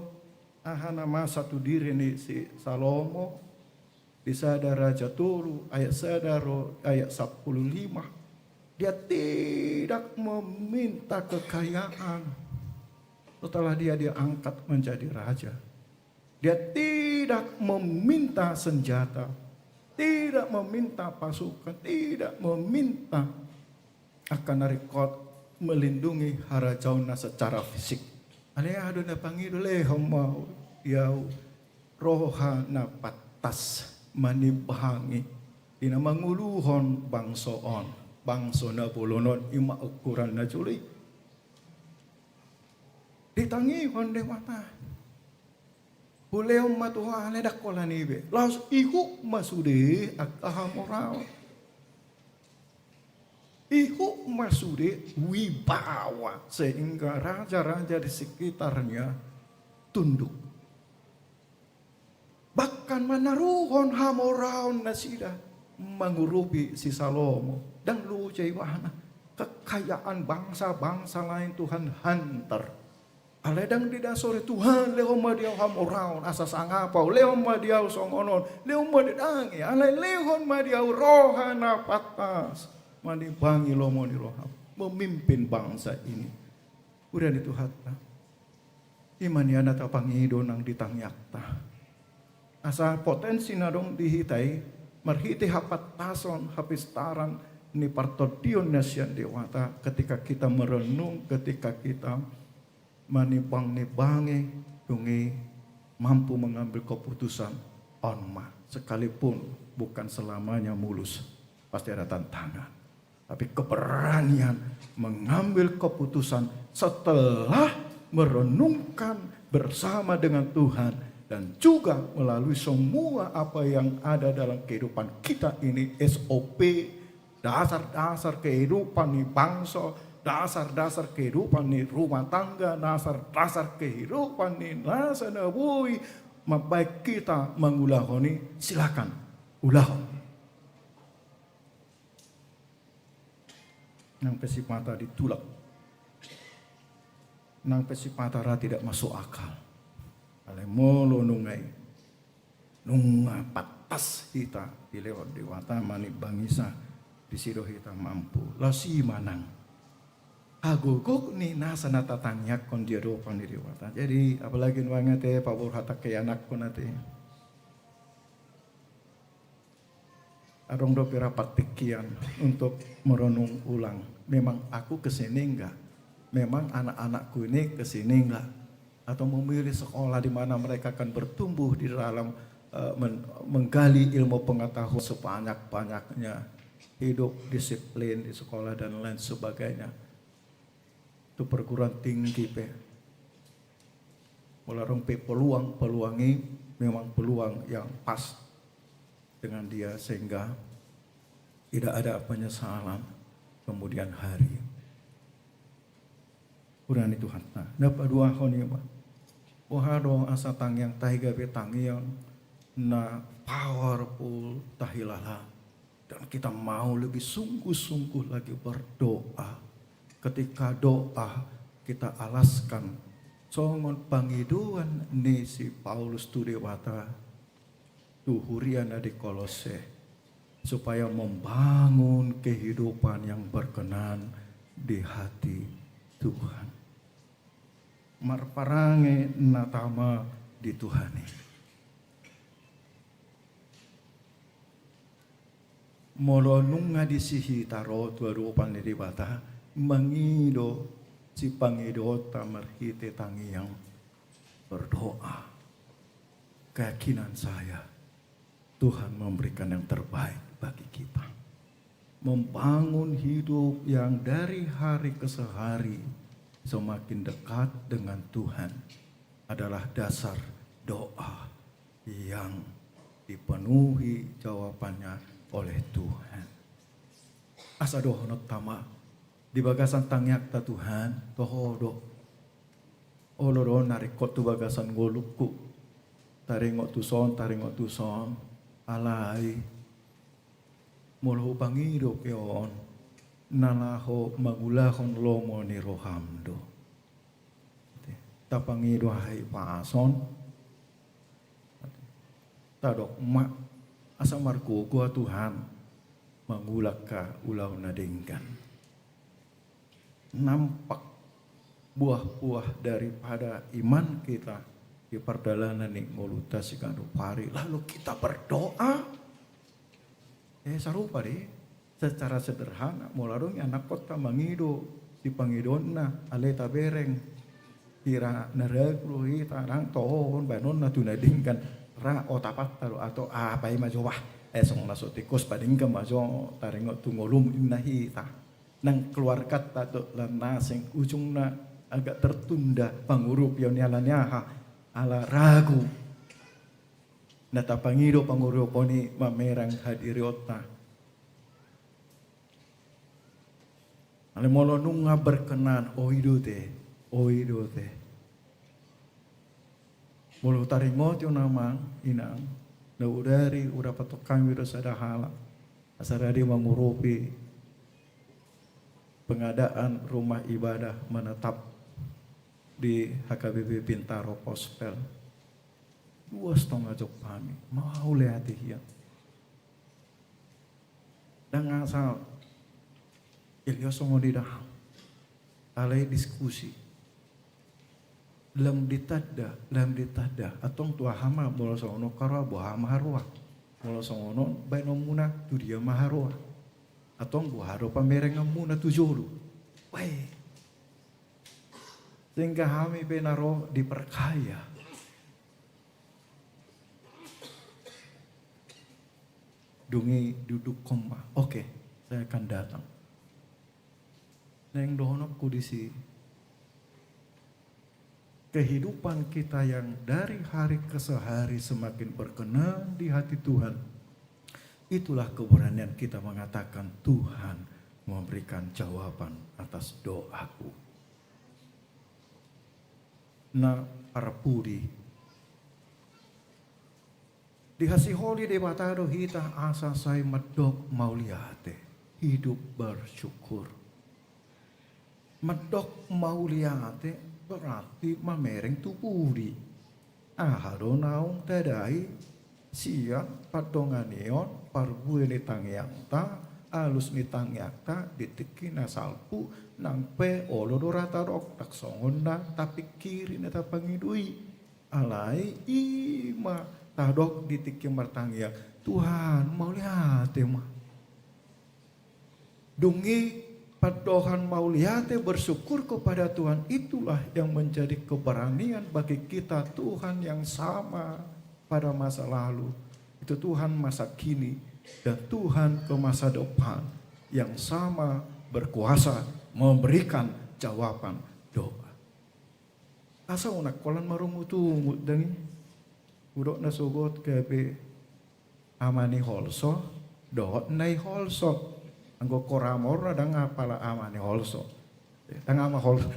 aha na masa tu diri ni si Salomo, di Sada Raja tolu ayat sada ro ayat sampulu lima. Dia tidak meminta kekayaan setelah dia diangkat menjadi raja. Dia tidak meminta senjata, tidak meminta pasukan, tidak meminta angka na ringkot melindungi harajaonna secara fisik. Alai aha do na pangido, lehon ma di ahu roha na pantas manimbangi di na manguluhon bangso on, bangso na bolon on, i ma ukuran na jolo i. Ditangihon Debata. Hulehon ma tu ho, alai ndang holan i be. Laos ihut ma sude angka hamoraon. Ihut ma sude wibawa sehingga raja-raja di sekitarnya tunduk. Bahkan manaruhon hamoraon nasida mangurupi si Salomo. Ndang loja ibana. Kekayaan bangsa-bangsa lain Tuhan hantar. Alai ndang didasori Tuhan, lehon ma di ahu hamoraon asa sangap ahu, lehon ma di ahu songon on, lehon ma di, ndang i, alai lehon ma di ahu roha na pantas manimbangi lomo ni roham, memimpin bangsa ini. Huria ni Tuhanta. I ma nian na tapangido nang di tangiangta. Asa potensi na adong di hita i, marhite hapantason, hapistaran ni partondion na sian Debata, ketika kita merenung, ketika kita manimbang-nimbangi, dung i mampu mengambil keputusan, on ma, sekalipun bukan selamanya mulus, pasti ada tantangan. Tapi keberanian mengambil keputusan setelah merenungkan bersama dengan Tuhan dan juga melalui semua apa yang ada dalam kehidupan kita ini, S O P, dasar-dasar kehidupan ni bangso, dasar-dasar kehidupan ni rumah tangga, dasar-dasar kehidupan ni nasa na boi mambaen hita mangulahon i, silakan ulahon. Nang pe sipata ditulak, nang pe sipata ra tidak masuk akal. Alai molo nunga i, nunga pantas hita dilehon Debata manimbangisa, disi do hita mampu. Laos i ma nang hagogok ni nasa na tatangiangkon di adopan ni Debata. Jadi apalagi nuaeng ate, paboa hata ke anakku ate. Adong dope rapat tingki an untuk merenung ulang. Memang aku kesini enggak? Memang anak-anakku ini kesini enggak? Atau memilih sekolah di mana mereka akan bertumbuh di dalam, eh, men-, menggali ilmu pengetahuan sebanyak-banyaknya, hidup disiplin di sekolah dan lain sebagainya. Tu perguruan tinggi pe, molo adong pe peluang, peluang i memang peluang yang pas dengan dia, sehingga tidak ada penyesalan kemudian hari. Hurang ni Tuhanta. Na paduahon i ma, boha do asa tangiang tahi gabe tangiang na powerful tahilala. Dan kita mau lebih sungguh-sungguh lagi berdoa. Ketika doa kita alaskan songon pangidoan ni si Paulus tu Debata, tu huria na di Kolose, supaya membangun kehidupan yang berkenan di hati Tuhan. Marparange na tama di Tuhan i. Molo nunga disi hita ro tu adopan ni Debata, mangido sipangidoonta marhite tangiang, berdoa. Keyakinan saya, Tuhan memberikan yang terbaik bagi kita. Membangun hidup yang dari hari ke sehari semakin dekat dengan Tuhan adalah dasar doa yang dipenuhi jawabannya oleh Tuhan. Asa dohononta ma, di bagasan tangiangta Tuhan, toho do. Olo do na ringkot tu bagasan ngolungku. Taringot tu son, taringot tu son. Alai molo hupangido pe on, na laho mangulahon lomo ni roham do. Tapangido haipason, tadok ma, asa margogo Tuhan mangulahon ulaon na denggan. Nampak buah-buah daripada iman kita di pardalanan ni ngolunta siganup ari, lalu kita berdoa. Eh, sarupa dei. Secara sederhana, molo adong ianakhonta mangido sipangidoonna, alai tabereng hira na ragu do hita, nang toho on baenonna tu na denggan, ra otapanta do, atau apa i ma jo bah, eh, songon na so tingkos padenggan ma jo taringot tu ngolum, ninna hita. Nang keluarganta do lan na asing, ujungna agak tertunda pangurupion i, ala ni aha? Ala ragu. Na tapangido pangurupion i mamereng hadirionta. Alai molo nunga berkenan, oi do te, oi do te. Molo taringot i on amang inang, na hudari hudapothon hami do sada halak asa rade mangurupi pengadaan rumah ibadah menetap di H K B P Bintaro Kospel. Dua setengah jam hami, mauliate hian. Ndang asal ilio songon i da. Alai diskusi. Lam ditanda, lam ditanda. Antong tu aha ma molo songon on haroa, boha ma haroa? Molo songon on baenonmuna, tu dia ma haroa? Antong boha do pamerenganmuna tu jolo? Weh. Sehingga hami pe na ro diperkaya. Dung i diudukhon ma, oke, saya akan datang. Naeng dohononku disi, kehidupan kita yang dari hari ke sehari semakin berkenan di hati Tuhan, itulah keberanian kita mengatakan, "Tuhan memberikan jawaban atas doaku." Na parpudi, dihasiholi Debata do hita asa sai mandok mauliate, hidup bersyukur. Mandok mauliate berarti mamereng tu pudi. Aha do naung tadai sian pandonganion, parbue ni tangiangta, alus ni tangiangta di tingki na salpu? Nang pe olo do ra tadok, ndang songon na tapingkiri, na tapangido i. Alai i ma tadok di tingki martangiang, Tuhan, mauliate ma. Dung i, pandohan mauliate, bersyukur kepada Tuhan, itulah yang menjadi keberanian bagi kita. Tuhan yang sama pada masa lalu, itu Tuhan masa kini, dan Tuhan ke masa depan yang sama berkuasa memberikan jawaban doa. Asa unang holan marungutungut dang i. Hudok na sogot gabe ama ni holso dohot na i holso. Anggo koramor na ndang apala ama ni holso, ndang ama holso.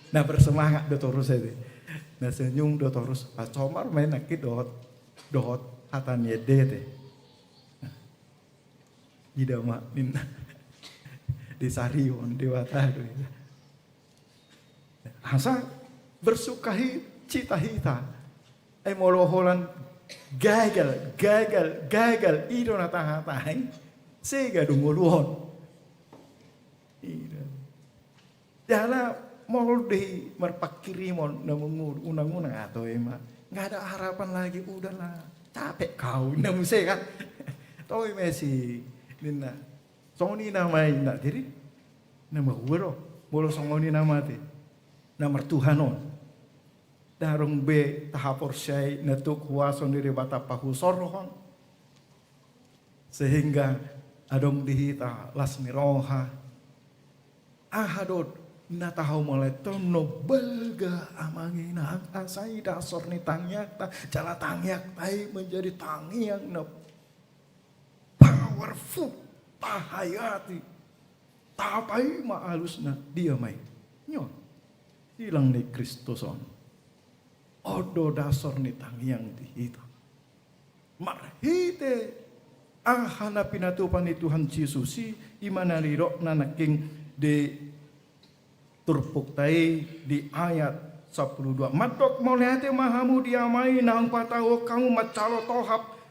Na bersemangat do torus ate. Na senyum do torus. Pacomar ma i nangkin dohot, dohot hata ni ende ate. Ida ma ninna. Disarihon Debata do i. Asa bersukacita hita. Ai molo holan gagal, gagal, gagal, i do na tahatai, sega do ngolu on. I do. Jala molo do i marpangkirimon na mangolu, unang-unang, ah, toe ma, nggak ada harapan lagi, udahlah, capek kau, ninna muse kan. Toe ma i si ninna. Songon i nama inna. Jadi na mahua do molo songon i nama ate, na martuhan on. Ndang adong be tahaporseai na tuk huaso ni Debata pahusorhon, sehingga adong di hita las ni roha. Aha do na tahaumalathon, na balga amang inang, asa i dasor ni tangiangta, jala tangiangta i menjadi tangiang na powerful, tahayati, tapaima alusna, dia ma i. Nyo, silang ni Kristus on. On do dasor ni tangiang di hita. Marhite aha na pinatupa ni Tuhan Jesus i, i ma na nidokna nangkin di turpukta i di ayat sampulu dua. Mandok mauliate ma hamu di Ama i, naung patauhon hamu mansai tohap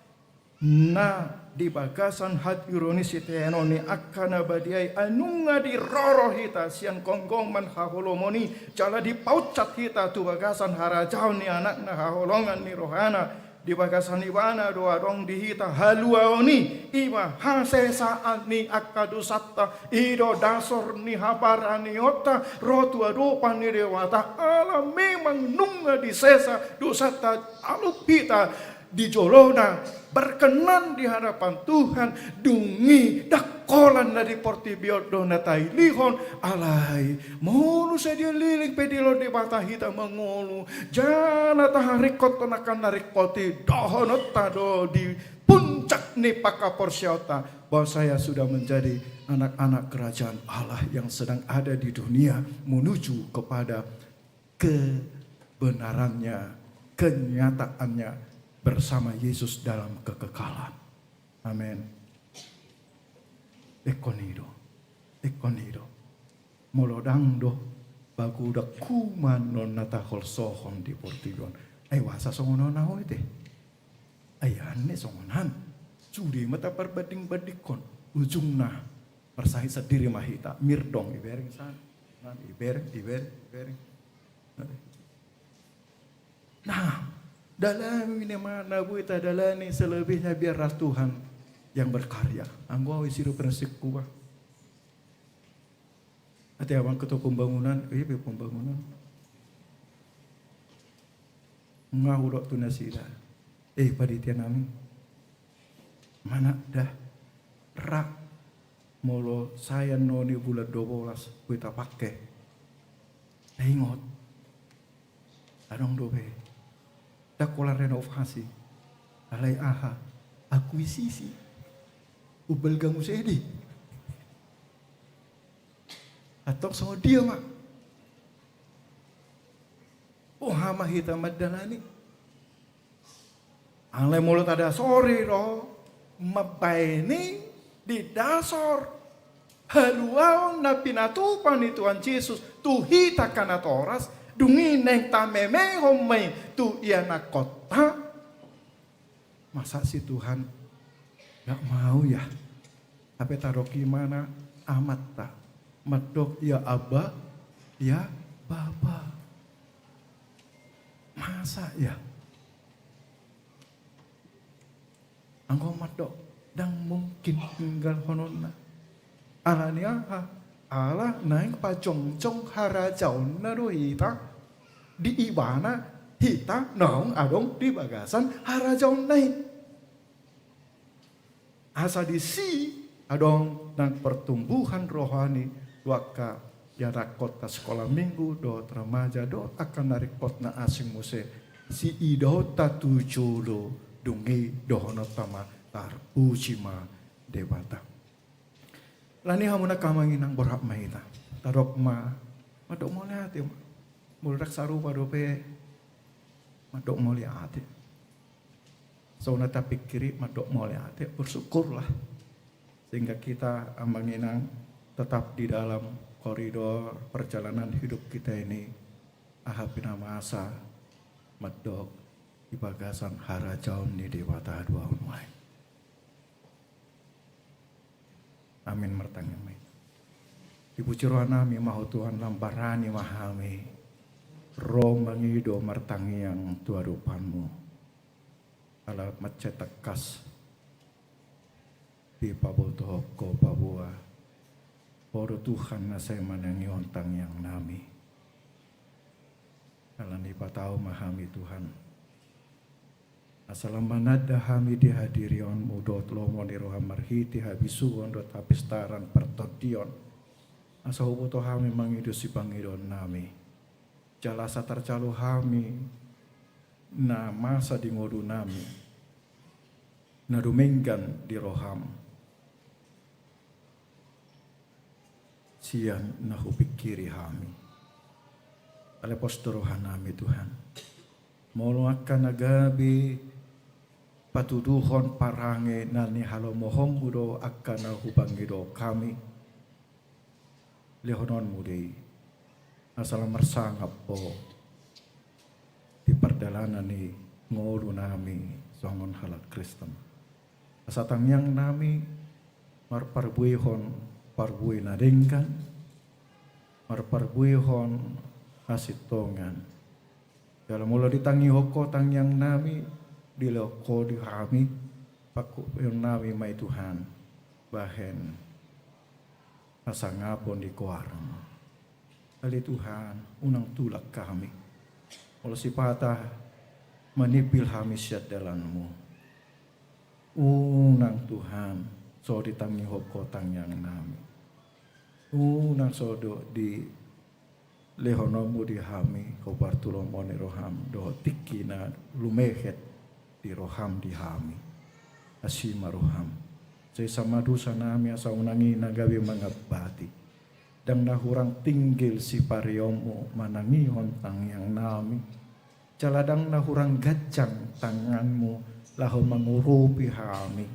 na di bagasan hatiuron ni siteanon ni angka na badia i, ai nunga diroro hita sian gomgoman haholomon i, jala dipaunsat hita tu bagasan harajaon ni Anakna haholongan ni rohana. Di bagasan Ibana do adong di hita haluaon i, i ma hasesaan ni angka dosanta. I do dasor ni habaranionta ro tu adopan ni Debata, ala memang nunga disesa dosanta, alup hita di jolona, berkenan di hadapan Tuhan. Dung i ndang holan na di portibi on do na tailihon, alai molo sadia leleng pe dilehon Debata hita mangolu, jala taharingkot angka na ringkot i, dohononta do di puncak ni panghaporseaonta bahwa saya sudah menjadi anak-anak kerajaan Allah yang sedang ada di dunia menuju kepada kebenarannya, kenyataannya bersama Yesus dalam kekekalan. Amin. Ingkon i do, ingkon i do. Molo ndang do pagodangku ma on na taholsohon di portibi on, ai boasa songon on ahu ate? Ai anne songon an. Sude ma taparbanding-bandingkon, ujungna marsahit sandiri ma hita. Mirdong, ibereng san, ibereng, ibereng, ibereng. Nah, dalani ma na boi tadalani, selebihnya biarlah Tuhan yang berkarya. Anggo au, isi do prinsipku, bah. Ate, abang ketua pembangunan, eh, pembangunan. Nga hudok tu nasida, eh, panitia nami, mana dah rak Molo sai annon i bulan dua bolas, boi tapangke. Taingot. Adong dope. Ndang holan renovasi. Alai aha? Akuisisi. Umbalga muse i. Antong songon dia ma? Boha ma hita mandalani? Alai molo tadasori do, mambaen i di dasor haluaon na pinatupa ni Tuhan Jesus tu hita angka natoras, dung i naeng tamemehon ma i tu ianakkonta. Masa si Tuhan nggak mau ya? Hape tadok i ma na amanta, mandok ya Abba, ya Bapa. Masa ya? Anggo mandok, ndang mungkin tinggalhononna. Alani aha? Ala naeng pajongjong harajaonna do hita. Di ibana hita naung adong di bagasan harajaonna i. Asa disi adong nang pertumbuhan rohani tu angka ianakkon ta sikola minggu dohot remaja dohot angka na ringkot na asing muse, siidaonta tu jolo, dung i dohononta ma, tarpuji ma Debata. Alani i hamu angka amang inang, borhat ma hita. Tadok ma, mandok mauliate ma. Molo ndang sarupa dope, mandok mauliate. So na tapingkiri mandok mauliate, bersyukurlah. Sehingga kita amang inang tetap di dalam koridor perjalanan hidup kita ini, aha pe na masa mandok di bagasan harajaon ni Debata haduahon nuaeng. Amin. Martangiang ma hita. Dipuji rohanami ma Ho Tuhan, lam barani ma hami ro mangido martangiang tu adopanMu. Ala mansai tangkas dipabotohon Ho paboa Ho do Tuhan na sai manangihon tangiangnami. Alani i patau ma hami Tuhan, asa lam mananda hami di hadirion-Mu dohot lomo ni roha marhite habisuhon dohot hapistaran partondion, asa huboto hami mangido sipangidoonnami. Jala asa tarjalo hami na masa di ngolunami, na dumenggan di roham sian na hupingkiri hami. Alai pos do rohanami Tuhan, molo angka na gabe patuduhon parange na nihalomohonMu do angka na hupangido hami, lehononMu do i, asa lam marsangap Ho di pardalanan ni ngolunami songon halak Kristen. Asa tangiangnami marparbuehon parbue na denggan, marparbuehon hasintongan. Jala molo ditangihon Ho tangiangnami, dilehon Ho di hami, pangkupaionnami ma i Tuhan, bahen hasangapon di goarMu. Ale Tuhan, unang tulak hami molo sipata manimpil hami sian dalanMu. Unang Tuhan so ditangihon Ho tangiangnami. Unang so do dilehononMu di hami hombar tu lomo ni roham dohot tingki na lumehet di roham di hami. Asi ma roham. Sesa ma dosanami asa unang i na gabe mangambati. Ndang na hurang tinggil sipareonMu manangihon tangiangnami. Jala ndang na hurang ganjang tanganMu laho mangurupi hami.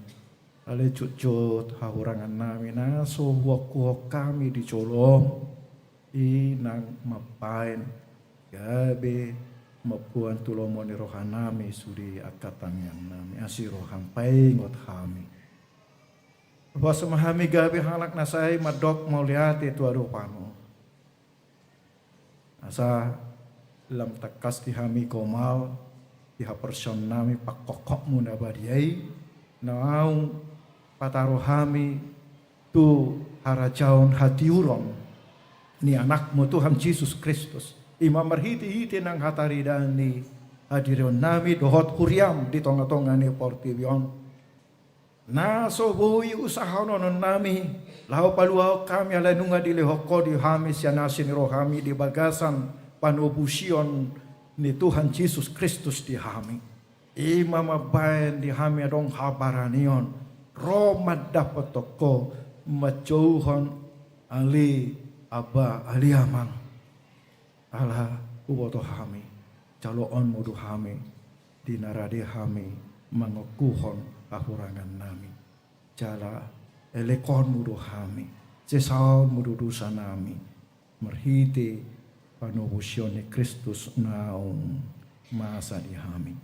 Alai jotjot hahurangannami na so huokuhon hami di joloM, i nang mambaen gabe mamboan tu lomo ni rohanami sude angka tangiangnami. Asi roham paingot hami. Hupasu ma hami gabe halak na sai mandok mauliate tu adopanMu. Asa lam tangkas di hami gomal di haporseaonnami pangkophopMu na badia i, naung pataro hami tu harajaon hatiuron ni AnakMu Tuhan Jesus Kristus. I ma marhitehite nang hataridaan ni hadirionnami dohot huriaM di tongatonga ni portibi on. Na so boi usahonon nami laho paluahon hami, alai nunga dilehon Ho di hami sian asi ni rohami di bagasan panobusion ni Tuhan Jesus Kristus di hami. I ma mambahen di hami adong habaranion, ro mandapothon Ho, manjouhon ale Aba, ale Amang. Ala huboto hami, jaloonmu do hami, di na rade hami mangokuhon hahurangan nami. Jala elekonmu do hami, sesaonmu do dosa nami, marhite panobusion ni Kristus naung masa di hami.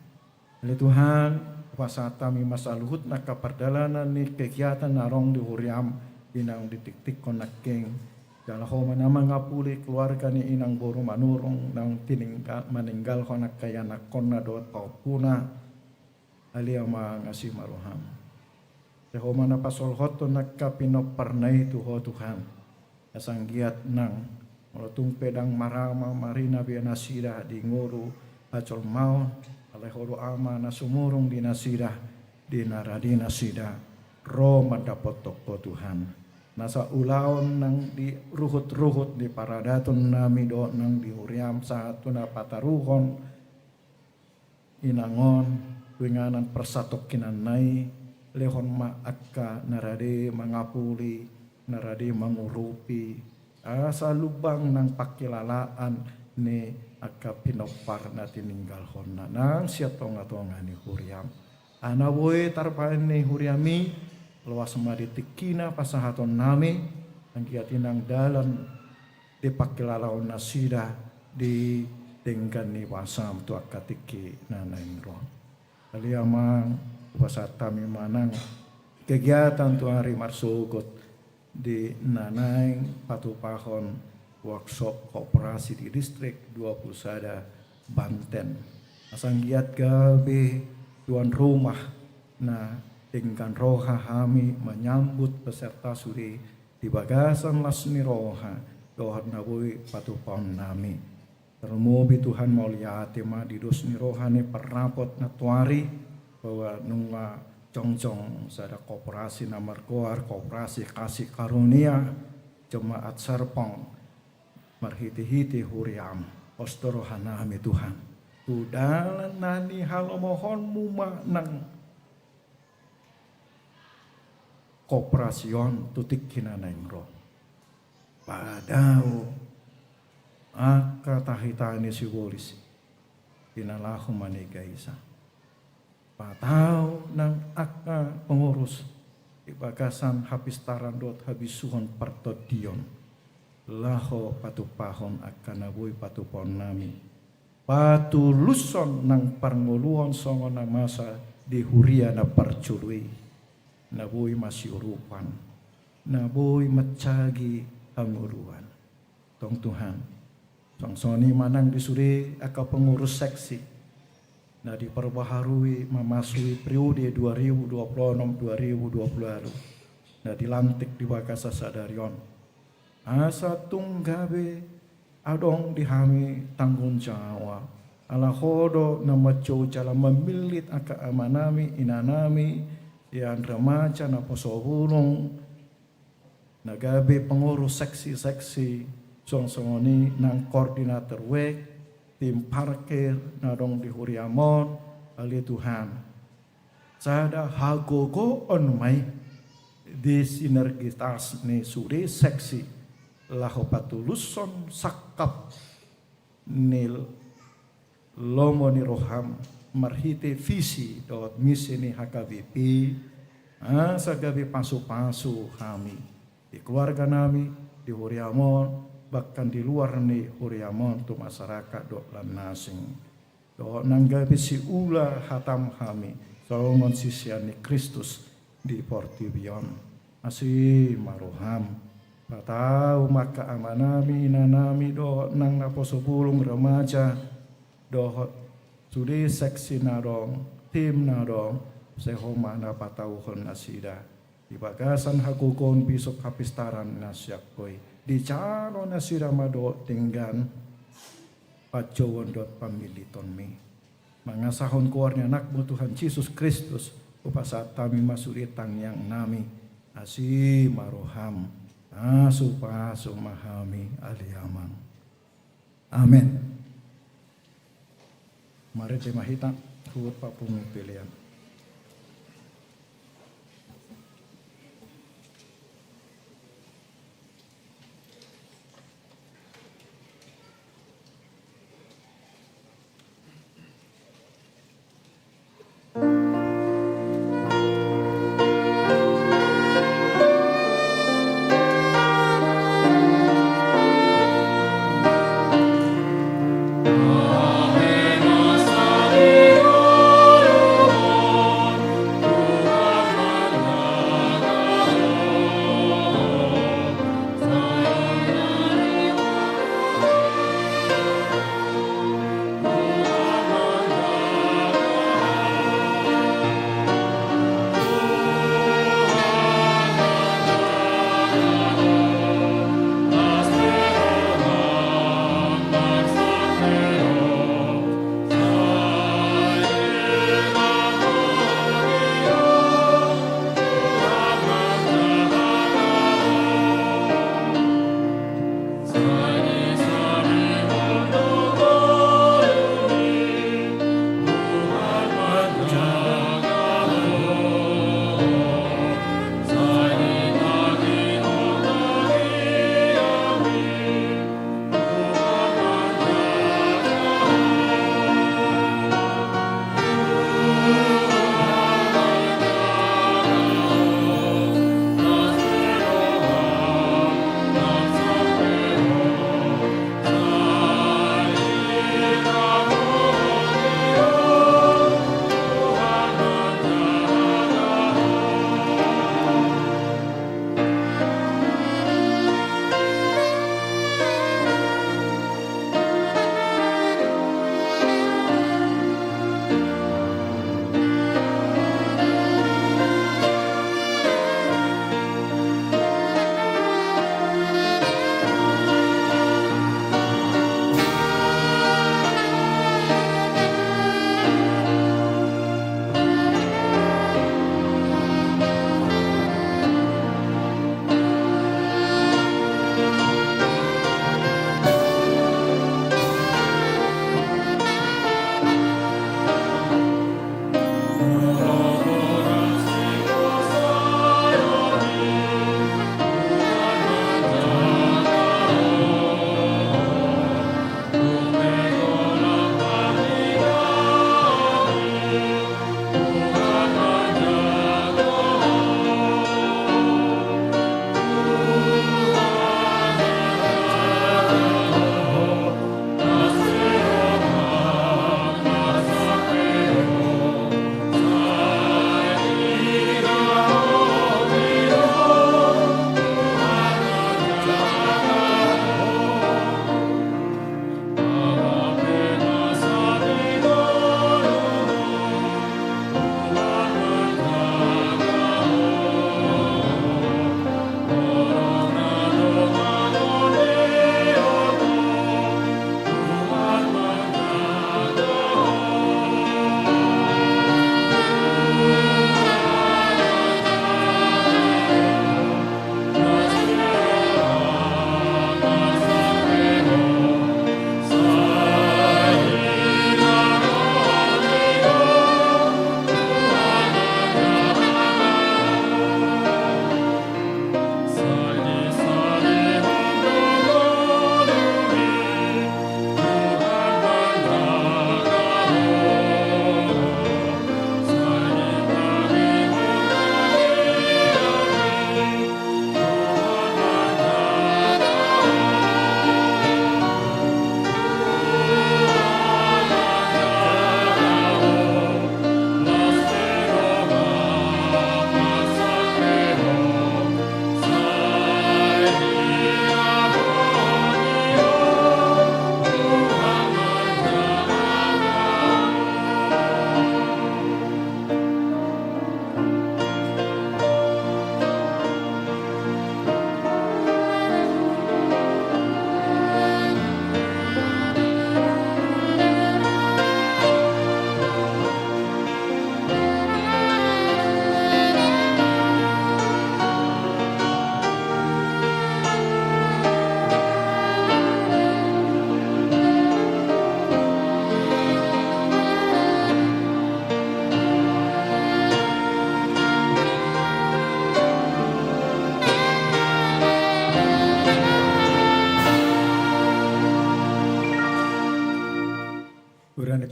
Ale Tuhan, hupasahat hami ma saluhut angka pardalanan ni kegiatan na adong di huriam, di naung ditiktikkon nangkin. Jala Ho ma na mangapuli keluarga ni inang boru Manurung, naung tininggal, maninggalhon angka ianakkonna dohot pahompuna. Ale Amang, asi ma roham. Sai Ho ma na pasolhothon angka pinomparna i tu Ho Tuhan. Asa anggiat nang molo tung pe ndang marama marina be nasida di ngolu hajolmaon, alai Ho do Ama na sumurung di nasida, di na rade nasida, ro mandapothon Ho Tuhan. Nasa ulaon nang di ruhut-ruhut di paradaton nami dohot nang di huriam sahat tu na pataruhon inang on tu inganan parsatongkinanna i, lehon ma angka na rade mangapuli, na rade mangurupi, asa lumbang nang pangkilalaan ni angka pinompar na tininggalhonna nang sian tonga-tonga ni huriam. Ala na boi tarbahen ni huriam i, loas ma di tingkina pasahaton nami, anggiat i nang dalan di pangkilalaon nasida di denggan ni basam tu angka tingki na naeng ro. Ale Amang, hupasahat hami ma nang kegiatan tu ari marsogot di na naeng patupahon workshop koperasi di distrik dua puluh sada Banten. Asa anggiat gabe tuan rumah na denggan roha hami manyambut peserta sude di bagasan las ni roha dohot na boi patupahon nami. Tarlumobi Tuhan, mauliate ma di dos ni roha ni parrapot na tuari, bahwa nunga jongjong sada koperasi na margoar Koperasi Kasih Karunia Jemaat Serpong marhite-hite huriam. Pos do roha nami Tuhan tu dalan na nihalomohonmu ma nang koperasi on tu tingki na naeng ro. Padao angka tahi-tahi ni sibolis di na laho manegaisa. Patau nang angka pengurus di bagasan hapistaran dohot habisuhon partondion laho patupahon angka na boi patupahon nami. Patulushon nang parngoluon songon na masa di huria na parjolo i, na boi masiurupan, na boi mansagi hangoluan. Tong Tuhan, songon i ma nang di sude angka pengurus seksi na diperbaharui mamasuhi periode dua ribu dua puluh enam dua ribu dua puluh ualu na dilantik di bagasan sadari on. Asa tung gabe adong di hami tanggung jawab. Ala Ho do na manjou jala mamillit angka amanami, inanami, sian remaja, naposobulung, na gabe pengurus seksi-seksi, songon-songon i nang koordinator wek, tim parkir na adong di huriam on, ale Tuhan. Sada hagogoon ma i di sinergitas ni sude seksi laho patulushon sangkap ni lomo ni roham marhite visi dohot misi ni H K B P, asa gabe pasu-pasu hami di keluarga nami, di huriam on, bahkan di luar ni huriam on tu masyarakat dohot lan na asing. Dohot nang gabe siula hatam hami songon sisean ni Kristus di portibi on. Asi ma roham. Patau ma angka amanami, inanami, dohot nang naposobulung, remaja, dohot sude seksi na adong, tim na adong, sai Ho ma na patauhon nasida di bagasan hagogoon bisuk hapistaran na sian Ho i. Dijalo nasida ma dohot denggan panjouon dohot pamillitonmi. Mangasahon goar ni Anakmu Tuhan Jesus Kristus, Hupasahat hami ma sude tangiang nami, asi ma roham, pasupasu ma hami ale Amang. Amen. Marende ma hita, huhut pamungpelean.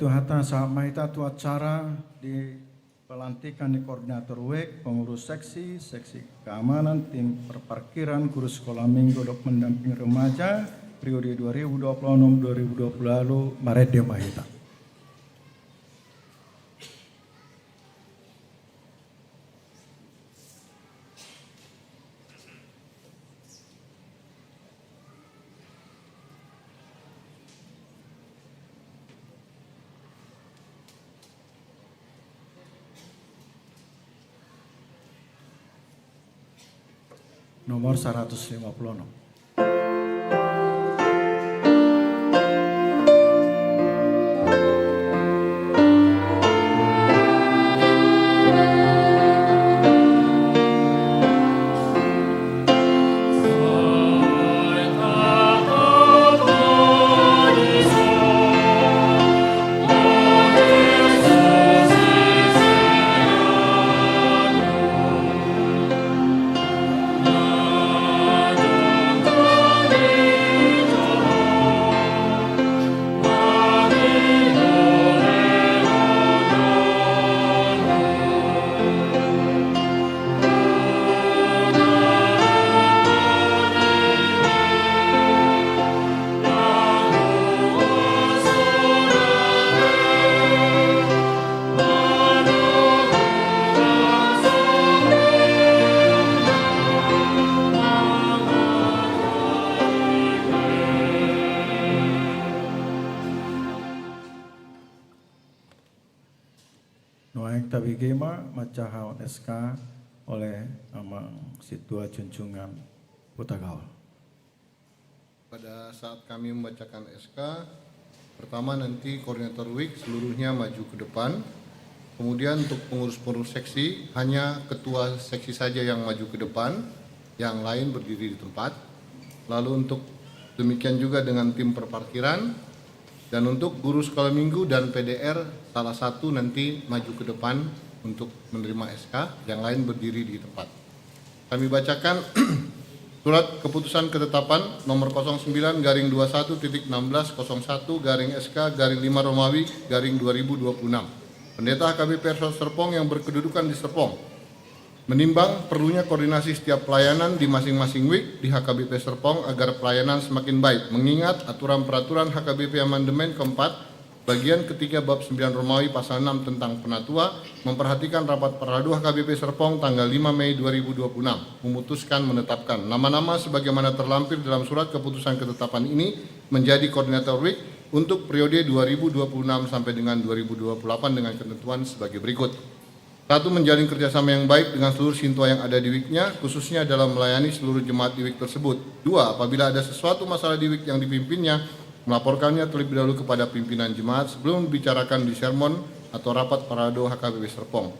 Tuhan, sahat ma hita tu acara di pelantikan ni koordinator wijk, pengurus seksi, seksi keamanan, tim perparkiran, guru sekolah minggu, dohot pendamping remaja, periode dua ribu dua puluh enam dua ribu dua puluh lalu, marende ma hita. Nomor seratus lima puluh enam. Nuaeng tabege ma manjahahon S K oleh Amang Sintua Junjungan Hutagaol. Pada saat kami membacakan S K, pertama nanti koordinator wijk seluruhnya maju ke depan. Kemudian untuk pengurus-pengurus seksi, hanya ketua seksi saja yang maju ke depan, yang lain berdiri di tempat. Lalu untuk demikian juga dengan tim perparkiran, dan untuk guru sekolah minggu dan P D R, salah satu nanti maju ke depan untuk menerima S K, yang lain berdiri di tempat. Kami bacakan surat keputusan ketetapan nomor kosong sembilan garing dua satu titik enam belas kosong satu garing S K garing lima Romawi garing dua ribu dua puluh enam. Pendeta H K B P Resort Serpong yang berkedudukan di Serpong menimbang perlunya koordinasi setiap pelayanan di masing-masing wijk di H K B P Serpong agar pelayanan semakin baik, mengingat aturan peraturan H K B P Amandemen keempat, bagian ketiga bab sembilan Romawi pasal enam tentang penatua, memperhatikan rapat parado H K B P Serpong tanggal lima Mei dua ribu dua puluh enam, memutuskan menetapkan nama-nama sebagaimana terlampir dalam surat keputusan ketetapan ini menjadi koordinator wijk untuk periode dua ribu dua puluh enam sampai dengan dua ribu dua puluh delapan dengan ketentuan sebagai berikut. Satu, menjalin kerjasama yang baik dengan seluruh sintua yang ada di wijk-nya, khususnya dalam melayani seluruh jemaat di wijk tersebut. Dua, apabila ada sesuatu masalah di wijk yang dipimpinnya, melaporkannya terlebih dahulu kepada pimpinan jemaat sebelum dibicarakan di sermon atau rapat parado H K B P Serpong.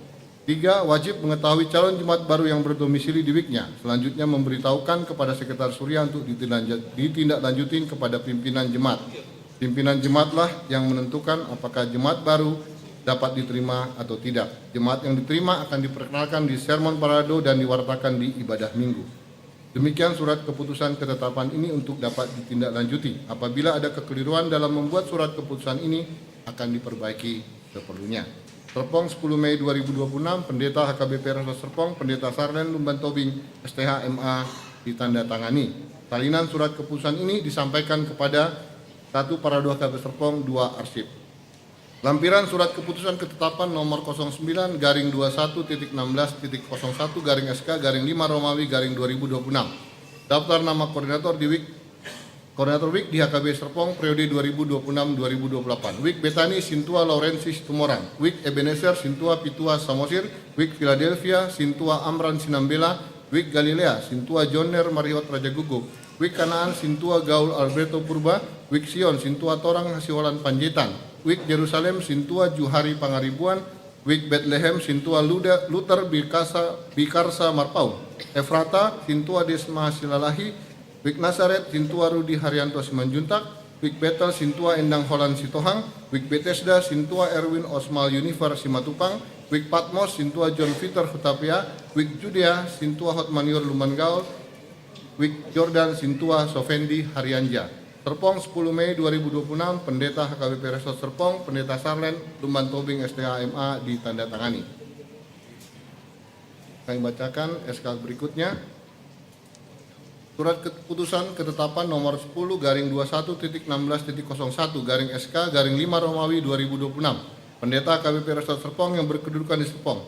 Tiga, wajib mengetahui calon jemaat baru yang berdomisili di wijk-nya, selanjutnya memberitahukan kepada sekretaris huria untuk ditindaklanjut-, ditindaklanjutin kepada pimpinan jemaat. Pimpinan jemaatlah yang menentukan apakah jemaat baru dapat diterima atau tidak. Jemaat yang diterima akan diperkenalkan di sermon parado dan diwartakan di ibadah minggu. Demikian surat keputusan ketetapan ini untuk dapat ditindaklanjuti. Apabila ada kekeliruan dalam membuat surat keputusan ini, akan diperbaiki seperlunya. Serpong, sepuluh Mei dua ribu dua puluh enam, Pendeta H K B P Resort Serpong, Pendeta Sarlen Lumban Tobing, S T H, M A, ditandatangani. Salinan surat keputusan ini disampaikan kepada satu, Parado H K B P Serpong, dua, Arsip. Lampiran surat keputusan ketetapan nomor kosong sembilan garing dua satu titik enam belas titik kosong satu garing S K garing lima Romawi garing dua ribu dua puluh enam. Daftar nama koordinator di wijk, koordinator wijk di H K B P Serpong periode dua ribu dua puluh enam dua ribu dua puluh delapan. Wijk Betani, Sintua Laurensi Situmorang. Wijk Ebenezer, Sintua Pitua Samosir. Wijk Filadelfia, Sintua Amran Sinambela. Wijk Galilea, Sintua Jonner Marihot Rajagogo. Wijk Kanaan, Sintua Gaul Alberto Purba. Wijk Sion, Sintua Torang Hasiholan Panjaitan. Wijk Jerusalem, Sintua Juhari Pangaribuan. Wijk Betlehem, Sintua Luda-, Luther Bikarsa, Bikarsa Marpaung. Efrata, Sintua Desma Silalahi. Wijk Nasaret, Sintua Rudi Haryanto Simanjuntak. Wijk Betel, Sintua Endang Holan Sitohang. Wijk Betesda, Sintua Erwin Osmal Yunifer Simatupang. Wijk Patmos, Sintua John Peter Hutapea. Wijk Judea, Sintua Hotmaniur Lumban Gaol. Wijk Jordan, Sintua Sofendi Harianja. Serpong, sepuluh Mei dua ribu dua puluh enam, Pendeta H K B P Resort Serpong, Pendeta Sarlen Lumban Tobing, S T H, M A, ditandatangani. Kami bacakan S K berikutnya. Surat keputusan ketetapan nomor sepuluh garing dua satu titik enam belas titik kosong satu garing S K garing lima Romawi dua ribu dua puluh enam. Pendeta H K B P Resort Serpong yang berkedudukan di Serpong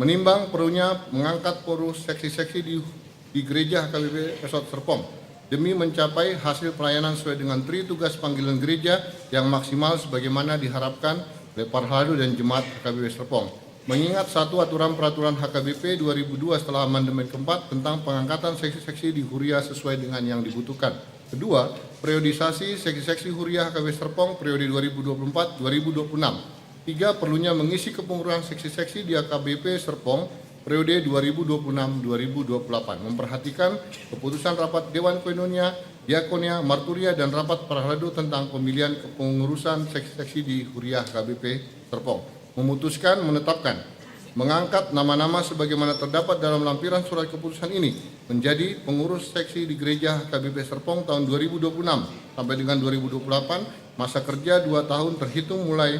menimbang perlunya mengangkat pengurus seksi-seksi di, di gereja H K B P Resort Serpong demi mencapai hasil pelayanan sesuai dengan tri tugas panggilan gereja yang maksimal sebagaimana diharapkan oleh para halado dan jemaat H K B P Serpong. Mengingat satu, aturan peraturan H K B P dua ribu dua setelah amandemen keempat tentang pengangkatan seksi-seksi di huria sesuai dengan yang dibutuhkan. Kedua, periodisasi seksi-seksi huria H K B P Serpong periode dua ribu dua puluh empat dua ribu dua puluh enam. Tiga, perlunya mengisi kepengurusan seksi-seksi di H K B P Serpong periode dua ribu dua puluh enam dua ribu dua puluh delapan. Memperhatikan keputusan rapat Dewan Koinonia, Diakonia, Marturia, dan rapat para halado tentang pemilihan kepengurusan seksi-seksi di huria H K B P Serpong. Memutuskan, menetapkan, mengangkat nama-nama sebagaimana terdapat dalam lampiran surat keputusan ini menjadi pengurus seksi di gereja H K B P Serpong tahun dua ribu dua puluh enam sampai dengan dua ribu dua puluh delapan, masa kerja dua tahun terhitung mulai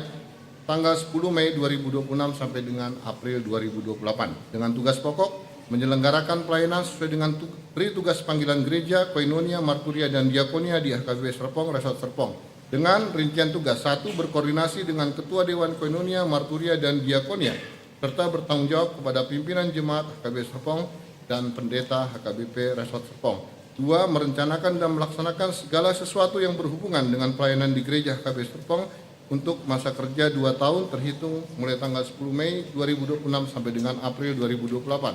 tanggal sepuluh Mei dua ribu dua puluh enam sampai dengan April dua ribu dua puluh delapan, dengan tugas pokok menyelenggarakan pelayanan sesuai dengan tu-, tri tugas panggilan gereja, koinonia, marturia, dan diakonia di H K B P Serpong, Resort Serpong. Dengan rincian tugas: satu, berkoordinasi dengan Ketua Dewan Koinonia, Marturia, dan Diakonia, serta bertanggung jawab kepada pimpinan jemaat H K B P Serpong dan pendeta H K B P Resort Serpong. Dua, merencanakan dan melaksanakan segala sesuatu yang berhubungan dengan pelayanan di gereja H K B P Serpong untuk masa kerja dua tahun terhitung mulai tanggal sepuluh Mei dua ribu dua puluh enam sampai dengan April dua ribu dua puluh delapan.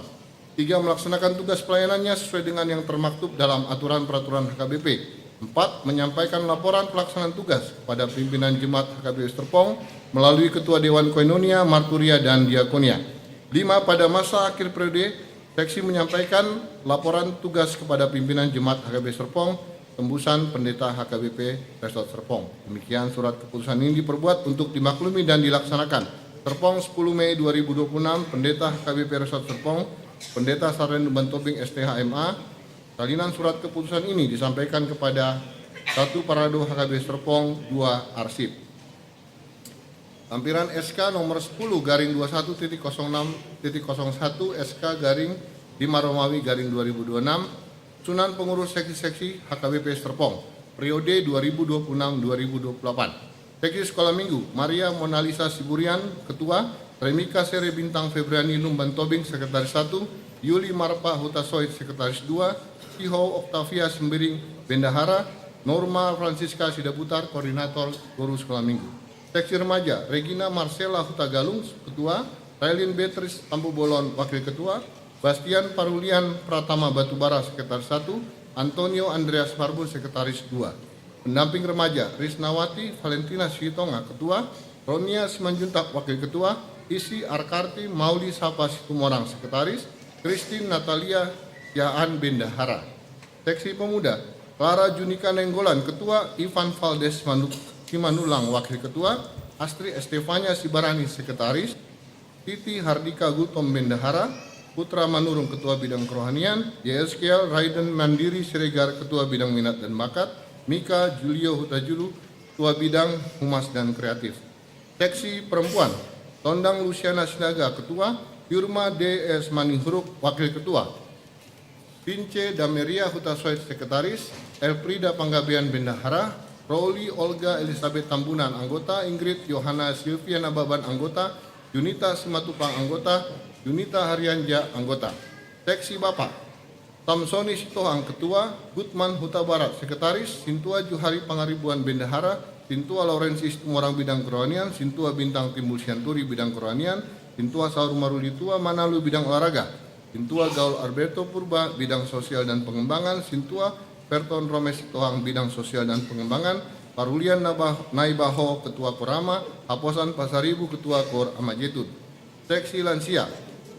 Tiga, melaksanakan tugas pelayanannya sesuai dengan yang termaktub dalam aturan peraturan H K B P. Empat, menyampaikan laporan pelaksanaan tugas kepada pimpinan jemaat H K B P Serpong melalui Ketua Dewan Koinonia, Marturia, dan Diakonia. Lima, pada masa akhir periode, seksi menyampaikan laporan tugas kepada pimpinan jemaat H K B P Serpong, tembusan pendeta H K B P Resort Serpong. Demikian surat keputusan ini diperbuat untuk dimaklumi dan dilaksanakan. Serpong, sepuluh Mei dua ribu dua puluh enam, Pendeta H K B P Resort Serpong, Pendeta Sarlen Lumban Tobing, S T H, M A. Salinan surat keputusan ini disampaikan kepada satu, para halado H K B P Serpong, dua, arsip. Lampiran S K nomor sepuluh garing dua satu titik kosong enam titik kosong satu, S K garing lima Romawi garing dua ribu dua puluh enam, susunan pengurus seksi-seksi H K B P Serpong periode dua ribu dua puluh enam dua ribu dua puluh delapan. Seksi Sekolah Minggu, Maria Monalisa Siburian, Ketua, Remika Sere Bintang Febriani Lumban Tobing, Sekretaris satu, Yuli Marpa Hutasoit, Sekretaris dua, Sihou Octavia Sembiring, Bendahara, Norma Francisca Sidabutar, Koordinator Guru Sekolah Minggu. Seksi Remaja, Regina Marcella Hutagalung, Ketua, Raelin Beatrice Tampubolon, Wakil Ketua, Bastian Parulian Pratama Batubara, Sekretaris satu, Antonio Andreas Marbun, Sekretaris dua. Pendamping Remaja, Risnawati Valentina Sitonga, Ketua, Ronia Simanjuntak, Wakil Ketua, Isi Arkarti, Mauli Sapa Situmorang, Sekretaris, Christine Natalia Siahaan, Bendahara. Seksi Pemuda, Clara Junika Nainggolan, Ketua, Ivan Valdes Manu-, Simanullang, Wakil Ketua, Astri Estefania Sibarani, Sekretaris, Titi Hardika Gultom, Bendahara, Putra Manurung, Ketua Bidang Kerohanian, Yehezkiel Raiden Mandiri Siregar, Ketua Bidang Minat dan Bakat, Mika Julio Hutajulu, Ketua Bidang Humas dan Kreatif. Seksi Perempuan, Tondang Luciana Sinaga, Ketua, Yurma D S Manihuruk, Wakil Ketua, Vince Dameria Hutasoit, Sekretaris, Elfrida Panggabean, Bendahara, Roli Olga Elizabeth Tambunan, anggota, Ingrid Yohana Silvia Nababan, anggota, Junita Simatupang, anggota, Junita Harianja, anggota. Seksi Bapak, Samsoni Sitohang, Ketua, Gutman Hutabarat, Sekretaris, Sintua Juhari Pangaribuan, Bendahara, Sintua Laurensius Situmorang, Bidang Kerohanian, Sintua Bintang Timbul Sianturi, Bidang Kerohanian, Sintua Saur Maruli, Tua Manalu, Bidang Olahraga, Sintua Gaul Alberto Purba, Bidang Sosial dan Pengembangan, Sintua Ferton Romes Sitohang, Bidang Sosial dan Pengembangan, Parulian Naba-, Naibaho, Ketua Korama, Haposan Pasaribu, Ketua Kor Amajetun. Seksi Lansia,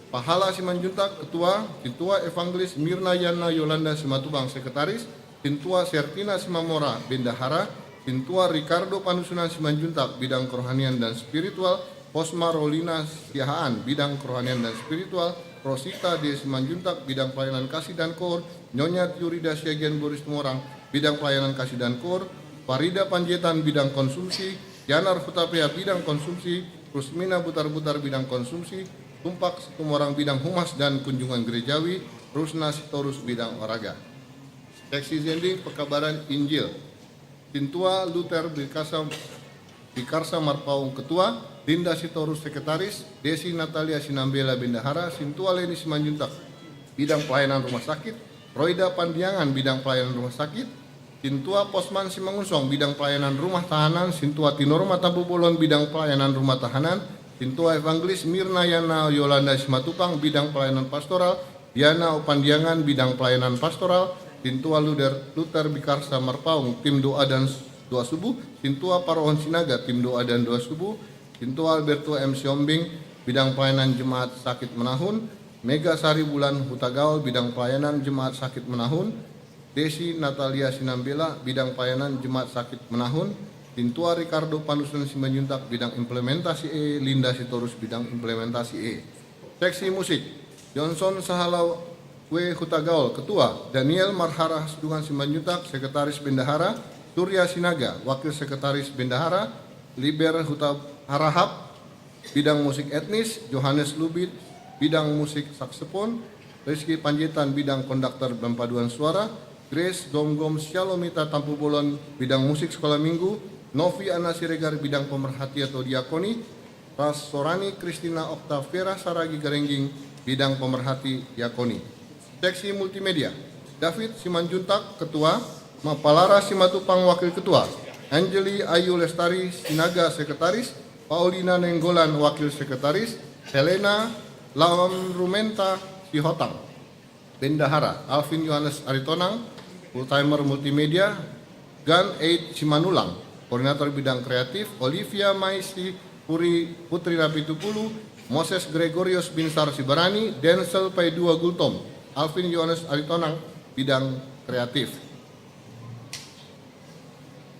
Pahala Simanjuntak, Ketua, Sintua Evangelis Mirna Yana Yolanda Simatupang, Sekretaris, Sintua Sertina Simamora, Bendahara, Sintua Ricardo Panusunan Simanjuntak, Bidang Kerohanian dan Spiritual, Hosma Rolina Siahaan, Bidang Kerohanian dan Spiritual, Rosita D Simanjuntak, Bidang Pelayanan Kasih dan Koor, Nyonya Tiurida Siagian Boris Tumorang, Bidang Pelayanan Kasih dan Koor, Farida Panjaitan bidang konsumsi, Yanar Hutapea bidang konsumsi, Rusmina Butarbutar bidang konsumsi, Tumpak Situmorang bidang humas dan kunjungan gerejawi, Rusna Sitorus bidang olahraga. Seksi zending pekabaran Injil. Sintua Luther Bikarsa, Bikarsa Marpaung ketua, Linda Sitorus sekretaris, Desi Natalia Sinambela bendahara, Sintua Leni Simanjuntak bidang pelayanan rumah sakit, Roida Pandiangan bidang pelayanan rumah sakit, Sintua Posman Simangunsong bidang pelayanan rumah tahanan, Sintua Tinorma Tampubolon bidang pelayanan rumah tahanan, Sintua Evangelis Mirna Yana Yolanda Simatupang bidang pelayanan pastoral, Diana Opandiangan bidang pelayanan pastoral, Sintua Luder Luther Bikarsa Marpaung tim doa dan doa subuh, Sintua Parohon Sinaga tim doa dan doa subuh, Sintua Alberto M Siombing bidang pelayanan jemaat sakit menahun, Mega Sari Bulan Hutagaol bidang pelayanan jemaat sakit menahun, Desi Natalia Sinambela bidang pelayanan jemaat sakit menahun, Sintua Ricardo Panusun Simanjuntak bidang implementasi E, Linda Sitorus bidang implementasi E. Seksi musik, Johnson Sahala W Hutagaol ketua, Daniel Marhara Sidungan Simanjuntak sekretaris bendahara, Surya Sinaga wakil sekretaris bendahara, Liber Huta Harahap bidang musik etnis, Johannes Lubit bidang musik saksofon, Rizky Panjaitan bidang konduktor dan paduan suara, Grace Gomgom Sialomita Tampubolon bidang musik sekolah minggu, Novi Anna Siregar bidang pemerhati atau diakoni, Ras Sorani Kristina Oktavera Saragi Garengging bidang pemerhati diakoni. Seksi multimedia, David Simanjuntak ketua, Mapalara Simatupang wakil ketua, Angeli Ayu Lestari Sinaga sekretaris, Paulina Nenggolan wakil sekretaris, Helena Lawan Rumenta Sihotang. Bendahara, Alvin Yohanes Aritonang, full timer multimedia, Gan Eit Simanulang, koordinator bidang kreatif, Olivia Maisi Puri Putri Rapitupulu, Moses Gregorius Binsar Sibarani, Denzel Paidua Gultom, Alvin Yohanes Aritonang, bidang kreatif.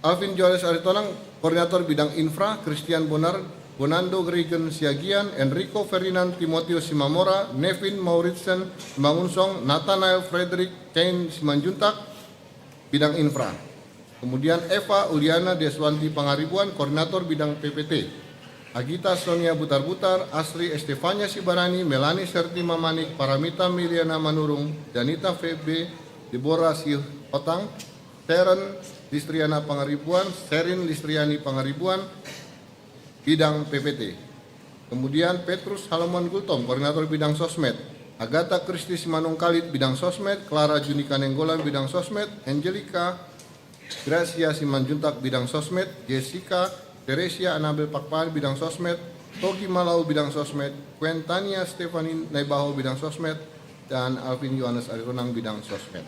Alvin Johannes Aritonang, koordinator bidang infra, Christian Bonar, Bonando Gregen Siagian, Enrico Ferdinand Timotius Simamora, Nevin Mauritsen Simangunsong, Nathanael Frederick Cain Simanjuntak, bidang infra. Kemudian Eva Uliana Deswanti Pangaribuan, koordinator bidang P P T. Agita Sonia Butarbutar, Asri Estefania Sibarani, Melani Serti Mamanik, Paramita Miliana Manurung, Danita Febe, Deborah Sihotang, Seren Listriana Pangaribuan, Serin Listriani Pangaribuan, bidang P P T. Kemudian Petrus Haloman Gultom, koordinator bidang sosmed. Agata Kristi Simanungkalit, bidang sosmed. Clara Junika Nenggolan, bidang sosmed. Angelika Gracia Simanjuntak, bidang sosmed. Jessica Teresia Anabel Pakpahan, bidang sosmed. Togi Malau, bidang sosmed. Quentania Stefani Naibaho, bidang sosmed. Dan Alvin Yohanes Aritonang, bidang sosmed.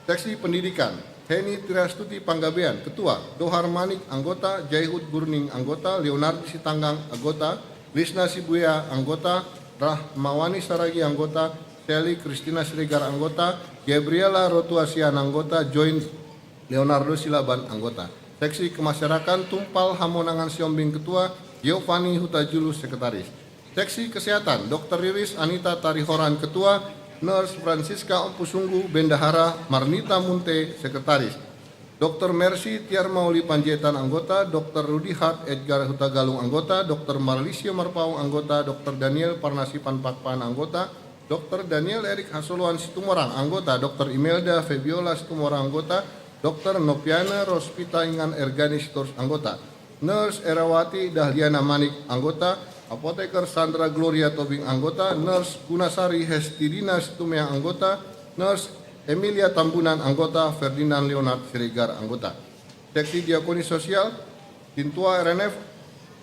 Seksi pendidikan, Heni Tirastuti Panggabean, ketua, Dohar Manik, anggota, Jaihud Gurning, anggota, Leonardi Sitanggang, anggota, Lisna Sibuea, anggota, Rahmawani Saragi, anggota, Sally Kristina Siregar, anggota, Gabriela Rotuasian, anggota, Join Leonardo Silaban, anggota. Seksi kemasyarakatan, Tumpal Hamonangan Siombing, ketua, Giovanni Hutajulu, sekretaris. Seksi kesehatan, Dokter Riris Anita Tarihoran, ketua, Nurse Francisca Ompusunggu, bendahara, Marnita Munte, sekretaris. Dokter Mercy Tiar Mauli Panjaitan, anggota, Dokter Rudi Hart Edgar Hutagalung, anggota, Dokter Marlisio Marpaung, anggota, Dokter Daniel Parnasipan Pakpahan, anggota, Dokter Daniel Erik Hasoloan Situmorang, anggota, Dokter Imelda Febiola Situmorang, anggota, Dokter Nopiana Rospita Ingan Ergani Sitorus, anggota. Nurse Erawati Dahliana Manik, anggota, Apoteker Sandra Gloria Tobing, anggota, Nurse Gunasari Hestidina Situmea, anggota, Nurse Emilia Tambunan, anggota, Ferdinand Leonard Siregar, anggota. Seksi diakoni sosial, Sintua R N F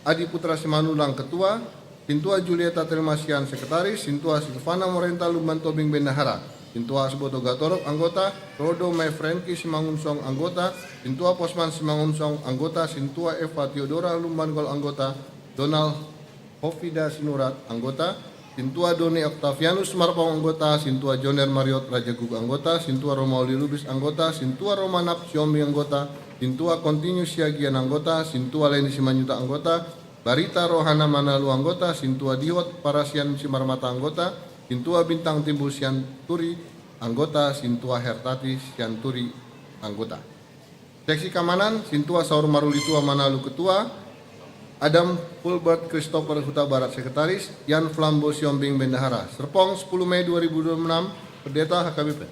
Adi Putra Simanullang, ketua, Sintua Julieta Telmasian, sekretaris, Sintua Silvana Morenta Lumban Tobing, bendahara, Sintua Asboto Gatorop, anggota, Rodo Mefrenki Simangunsong, anggota, Sintua Posman Simangunsong, anggota, Sintua Eva Theodora Lumban Gol, anggota, Donald Hofida Sinurat, anggota, Sintua Doni Octavianus Marpaung, anggota, Sintua Joner Mariot Rajagugu, anggota, Sintua Romauli Lubis, anggota, Sintua Romanap Siombing, anggota, Sintua Continus Siagian, anggota, Sintua Leni Simanjuntak, anggota, Barita Rohana Manalu, anggota, Sintua Dihot Parasian Simarmata, anggota, Sintua Bintang Timbul Sianturi, anggota, Sintua Hertati Sianturi, anggota. Seksi Keamanan, Sintua Saur Maruli Tua Manalu, Ketua, Adam Fulbert Christopher Hutabarat, Sekretaris, Yan Flambo Siombing, Bendahara. Serpong, sepuluh Mei dua ribu dua puluh enam, Pendeta H K B P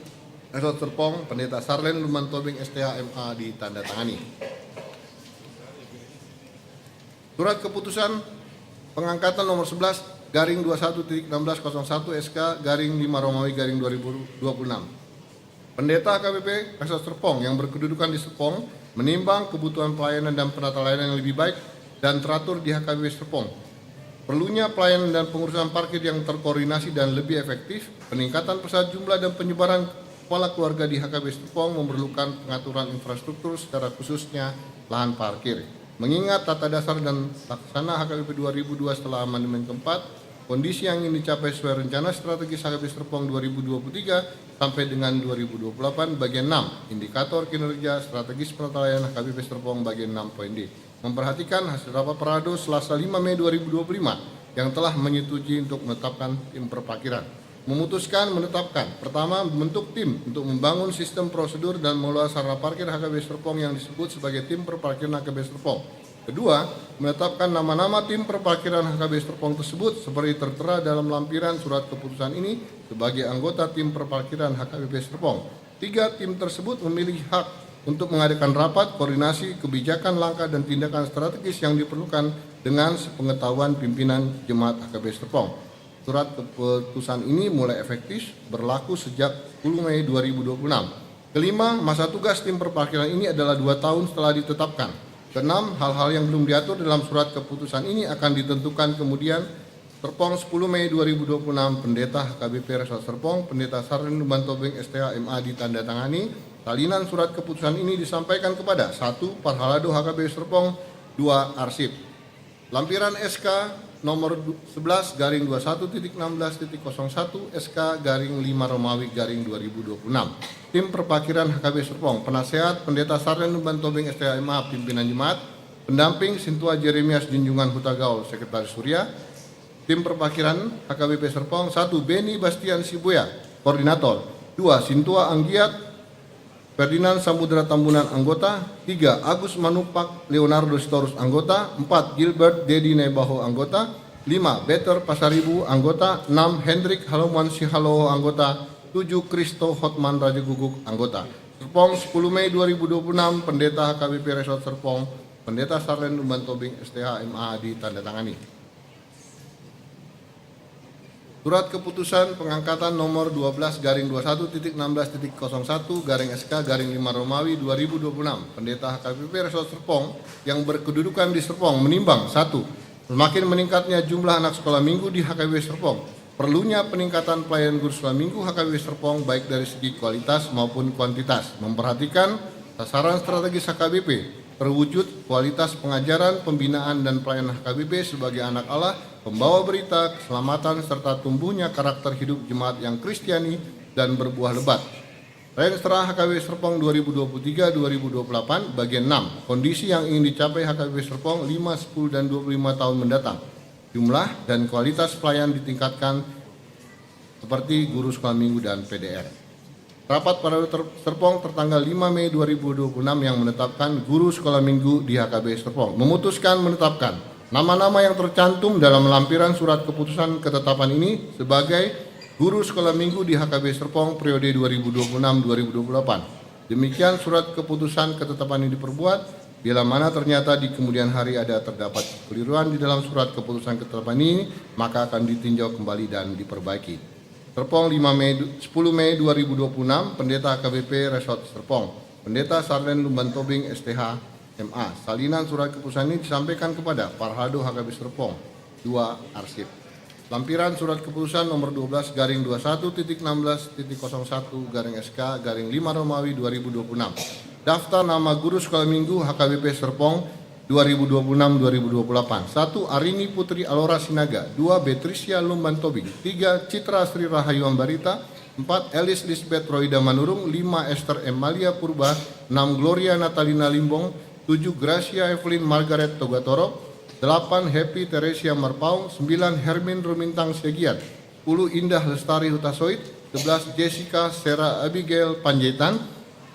Resort Serpong, Pendeta Sarlen Lumban Tobing, S T H, M A, ditandatangani. Surat keputusan pengangkatan nomor sebelas garing dua satu titik enam belas kosong satu S K garing lima Romawi garing dua ribu dua puluh enam. Pendeta H K B P Resort Serpong yang berkedudukan di Serpong menimbang kebutuhan pelayanan dan penata layanan yang lebih baik dan teratur di H K B P Serpong. Perlunya pelayanan dan pengurusan parkir yang terkoordinasi dan lebih efektif, peningkatan pesat jumlah dan penyebaran kepala keluarga di H K B P Serpong memerlukan pengaturan infrastruktur secara khususnya lahan parkir. Mengingat tata dasar dan laksana H K B P dua ribu dua setelah amandemen keempat, kondisi yang ingin dicapai sesuai rencana strategis H K B P Serpong dua ribu dua puluh tiga sampai dengan dua ribu dua puluh delapan bagian enam, indikator kinerja strategis penata layanan H K B P Serpong bagian enam poin D. Memperhatikan hasil rapat parhalado Selasa lima Mei dua ribu dua puluh lima yang telah menyetujui untuk menetapkan tim perparkiran. Memutuskan menetapkan, pertama, membentuk tim untuk membangun sistem prosedur dan mengelola sarana parkir H K B P Serpong yang disebut sebagai tim perparkiran H K B P Serpong. Kedua, menetapkan nama-nama tim perparkiran H K B P Serpong tersebut seperti tertera dalam lampiran surat keputusan ini sebagai anggota tim perparkiran H K B P Serpong. Tiga, tim tersebut memiliki hak untuk mengadakan rapat koordinasi kebijakan, langkah, dan tindakan strategis yang diperlukan dengan sepengetahuan pimpinan jemaat H K B P Serpong. Surat keputusan ini mulai efektif berlaku sejak sepuluh Mei dua ribu dua puluh enam. Kelima, masa tugas tim perparkiran ini adalah dua tahun setelah ditetapkan. Keenam, hal-hal yang belum diatur dalam surat keputusan ini akan ditentukan kemudian. Serpong, sepuluh Mei dua ribu dua puluh enam, Pendeta H K B P Resort Serpong, Pendeta Sarlen Lumban Tobing, S T H, M A, ditandatangani. Salinan surat keputusan ini disampaikan kepada: satu, Parhalado H K B P Serpong. Dua, Arsip. Lampiran S K nomor du-, sebelas garing dua satu titik enam belas titik kosong satu S K garing lima Romawi garing dua ribu dua puluh enam. Tim perparkiran H K B P Serpong, penasehat Pendeta Sarlen Lumban Tobing, S T H, M A, pimpinan jemaat, pendamping Sintua Jeremias Junjungan Hutagaol, Sekretaris Huria. Tim perparkiran H K B P Serpong, satu, Beni Bastian Sibuea, koordinator. Dua, Sintua Anggiat Ferdinand Samudra Tambunan, anggota. Tiga, Agus Manumpak Leonardo Sitorus, anggota. Empat, Gilbert Dedi Naibaho, anggota. Lima, Beter Pasaribu, anggota. Enam, Hendrik Halomuan Sihaloho, anggota. Tujuh, Kristo Hotman Rajaguguk, anggota. Serpong, sepuluh Mei dua ribu dua puluh enam, Pendeta H K B P Resort Serpong, Pendeta Sarlen Lumban Tobing, S T H, M A, ditandatangani. Surat keputusan pengangkatan nomor dua belas garing dua satu titik enam belas titik kosong satu garing S K garing lima Romawi dua ribu dua puluh enam, Pendeta H K B P Resort Serpong yang berkedudukan di Serpong menimbang: satu, semakin meningkatnya jumlah anak sekolah minggu di H K B P Serpong, perlunya peningkatan pelayanan guru sekolah minggu H K B P Serpong baik dari segi kualitas maupun kuantitas, memperhatikan sasaran strategis H K B P, terwujud kualitas pengajaran, pembinaan, dan pelayanan H K B P sebagai anak Allah, pembawa berita keselamatan, serta tumbuhnya karakter hidup jemaat yang Kristiani dan berbuah lebat. Renstra H K B P Serpong dua ribu dua puluh tiga dua ribu dua puluh delapan, bagian enam, kondisi yang ingin dicapai H K B P Serpong lima, sepuluh, dan dua puluh lima tahun mendatang. Jumlah dan kualitas pelayan ditingkatkan seperti guru sekolah minggu dan P D R. Rapat Parhalado ter-, Serpong tertanggal lima Mei dua ribu dua puluh enam yang menetapkan guru sekolah minggu di H K B P Serpong memutuskan menetapkan nama-nama yang tercantum dalam lampiran surat keputusan ketetapan ini sebagai guru sekolah minggu di H K B P Serpong periode dua ribu dua puluh enam dua ribu dua puluh delapan. Demikian surat keputusan ketetapan ini diperbuat. Bila mana ternyata di kemudian hari ada terdapat kekeliruan di dalam surat keputusan ketetapan ini, maka akan ditinjau kembali dan diperbaiki. Serpong, lima Mei du-, sepuluh Mei dua ribu dua puluh enam, Pendeta H K B P Resort Serpong, Pendeta Sarlen Lumban Tobing, S T H, M A. Salinan surat keputusan ini disampaikan kepada Parhalado H K B P Serpong, dua, Arsip. Lampiran surat keputusan nomor dua belas garing dua satu titik enam belas titik kosong satu garing S K garing lima Romawi dua ribu dua puluh enam. Daftar nama guru sekolah minggu H K B P Serpong dua ribu dua puluh enam dua ribu dua puluh delapan. Satu, Arini Putri Alora Sinaga. Dua, Betrisia Lumban Tobing. Tiga, Citra Sri Rahayu Ambarita. Empat, Elis Lisbeth Roida Manurung. Lima, Esther Emalia Purba. Enam, Gloria Natalina Limbong. Tujuh, Gracia Evelyn Margaret Togatorop. Delapan, Happy Teresia Marpaung. Sembilan, Hermin Rumintang Siagian. Sepuluh, Indah Lestari Hutasoit. Sebelas, Jessica Sera Abigail Panjaitan.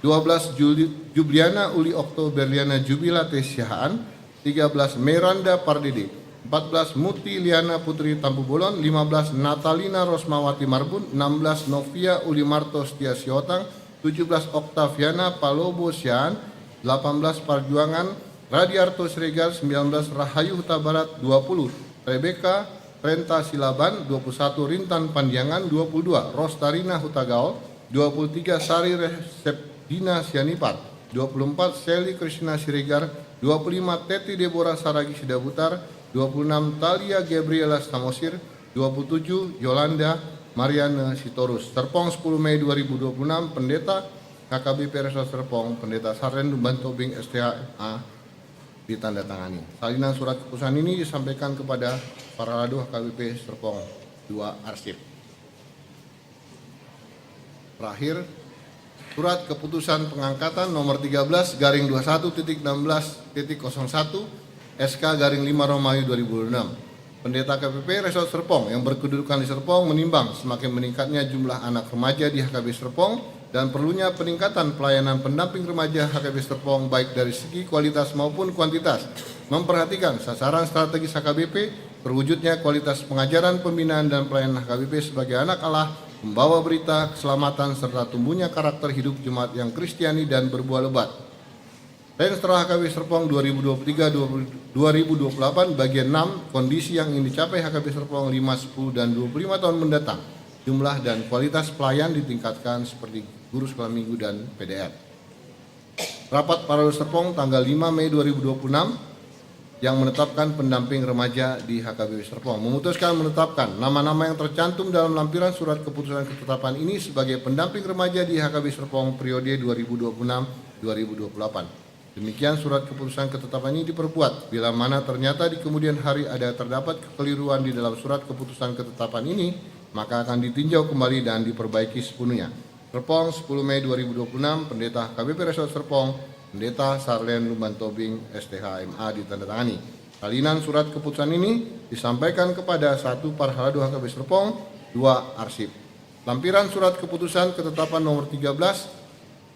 dua belas Juli-, Jubliana Uli Okto Berliana Jubilate Siahaan, tiga belas Meranda Pardede, empat belas Muti Liana Putri Tampubolon, lima belas Natalina Rosmawati Marbun, enam belas Novia Uli Marto Setia Sihohotang, tujuh belas Oktaviana Palobo Siahaan, delapan belas Parjuangan Radiarto Siregar, sembilan belas Rahayu Hutabarat, dua puluh Rebeka Renta Silaban, dua puluh satu Rintan Pandiangan, dua puluh dua Rostarina Hutagaol, dua puluh tiga Sari Resepdina Sianipar, dua puluh empat Seli Kristina Siregar, dua puluh lima Teti Debora Saragi Sidabutar, dua puluh enam Talia Gabriela Samosir, dua puluh tujuh Yolanda Mariana Sitorus. Serpong sepuluh Mei dua ribu dua puluh enam, Pendeta H K B P Resort Serpong, Pendeta Sarlen Lumban Tobing, S T H, M A, ditandatangani. Salinan surat keputusan ini disampaikan kepada Parhalado H K B P Serpong dua Arsip. Terakhir, surat keputusan pengangkatan nomor tiga belas garing dua satu titik enam belas titik kosong satu, S K garing lima Romawi dua ribu dua puluh enam. Pendeta K P P Resort Serpong yang berkedudukan di Serpong menimbang semakin meningkatnya jumlah anak remaja di H K B Serpong dan perlunya peningkatan pelayanan pendamping remaja H K B Serpong, baik dari segi kualitas maupun kuantitas, memperhatikan sasaran strategis H K B P, terwujudnya kualitas pengajaran, pembinaan, dan pelayanan H K B P sebagai anak Allah, membawa berita keselamatan, serta tumbuhnya karakter hidup jemaat yang Kristiani dan berbuah lebat. Renstra H K B Serpong dua ribu dua puluh tiga dua ribu dua puluh delapan, bagian enam, kondisi yang ingin dicapai H K B Serpong lima, sepuluh, dan dua puluh lima tahun mendatang. Jumlah dan kualitas pelayan ditingkatkan seperti guru sekolah minggu dan P D R. Rapat Parhalado Serpong tanggal lima Mei dua ribu dua puluh enam yang menetapkan pendamping remaja di H K B P Serpong, memutuskan menetapkan nama-nama yang tercantum dalam lampiran surat keputusan ketetapan ini sebagai pendamping remaja di H K B P Serpong periode dua ribu dua puluh enam dua ribu dua puluh delapan. Demikian surat keputusan ketetapan ini diperbuat. Bila mana ternyata di kemudian hari ada terdapat kekeliruan di dalam surat keputusan ketetapan ini, maka akan ditinjau kembali dan diperbaiki sepenuhnya. Serpong, sepuluh Mei dua ribu dua puluh enam, Pendeta H K B P Resort Serpong, Pendeta Sarlen Lumban Tobing, S T H, M A, ditandatangani. Salinan surat keputusan ini disampaikan kepada satu, Parhalado H K B P Serpong, dua, Arsip. Lampiran surat keputusan ketetapan nomor tiga belas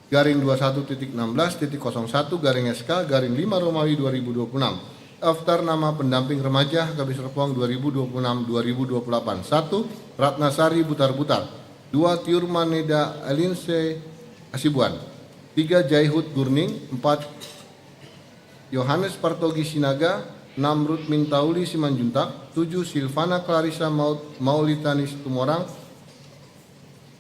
garing dua satu titik enam belas titik kosong satu garing S K garing lima Romawi dua ribu dua puluh enam. Daftar nama pendamping remaja H K B P Serpong dua ribu dua puluh enam dua ribu dua puluh delapan. Satu, Ratnasari Butarbutar. Dua, Tiur Maneda Elinse Hasibuan. Tiga, Jaihut Gurning. Empat, Yohanes Partogi Sinaga. Enam, Rut Mintauli Simanjuntak. Tujuh, Silvana Clarissa Mau-, Maulitani Situmorang.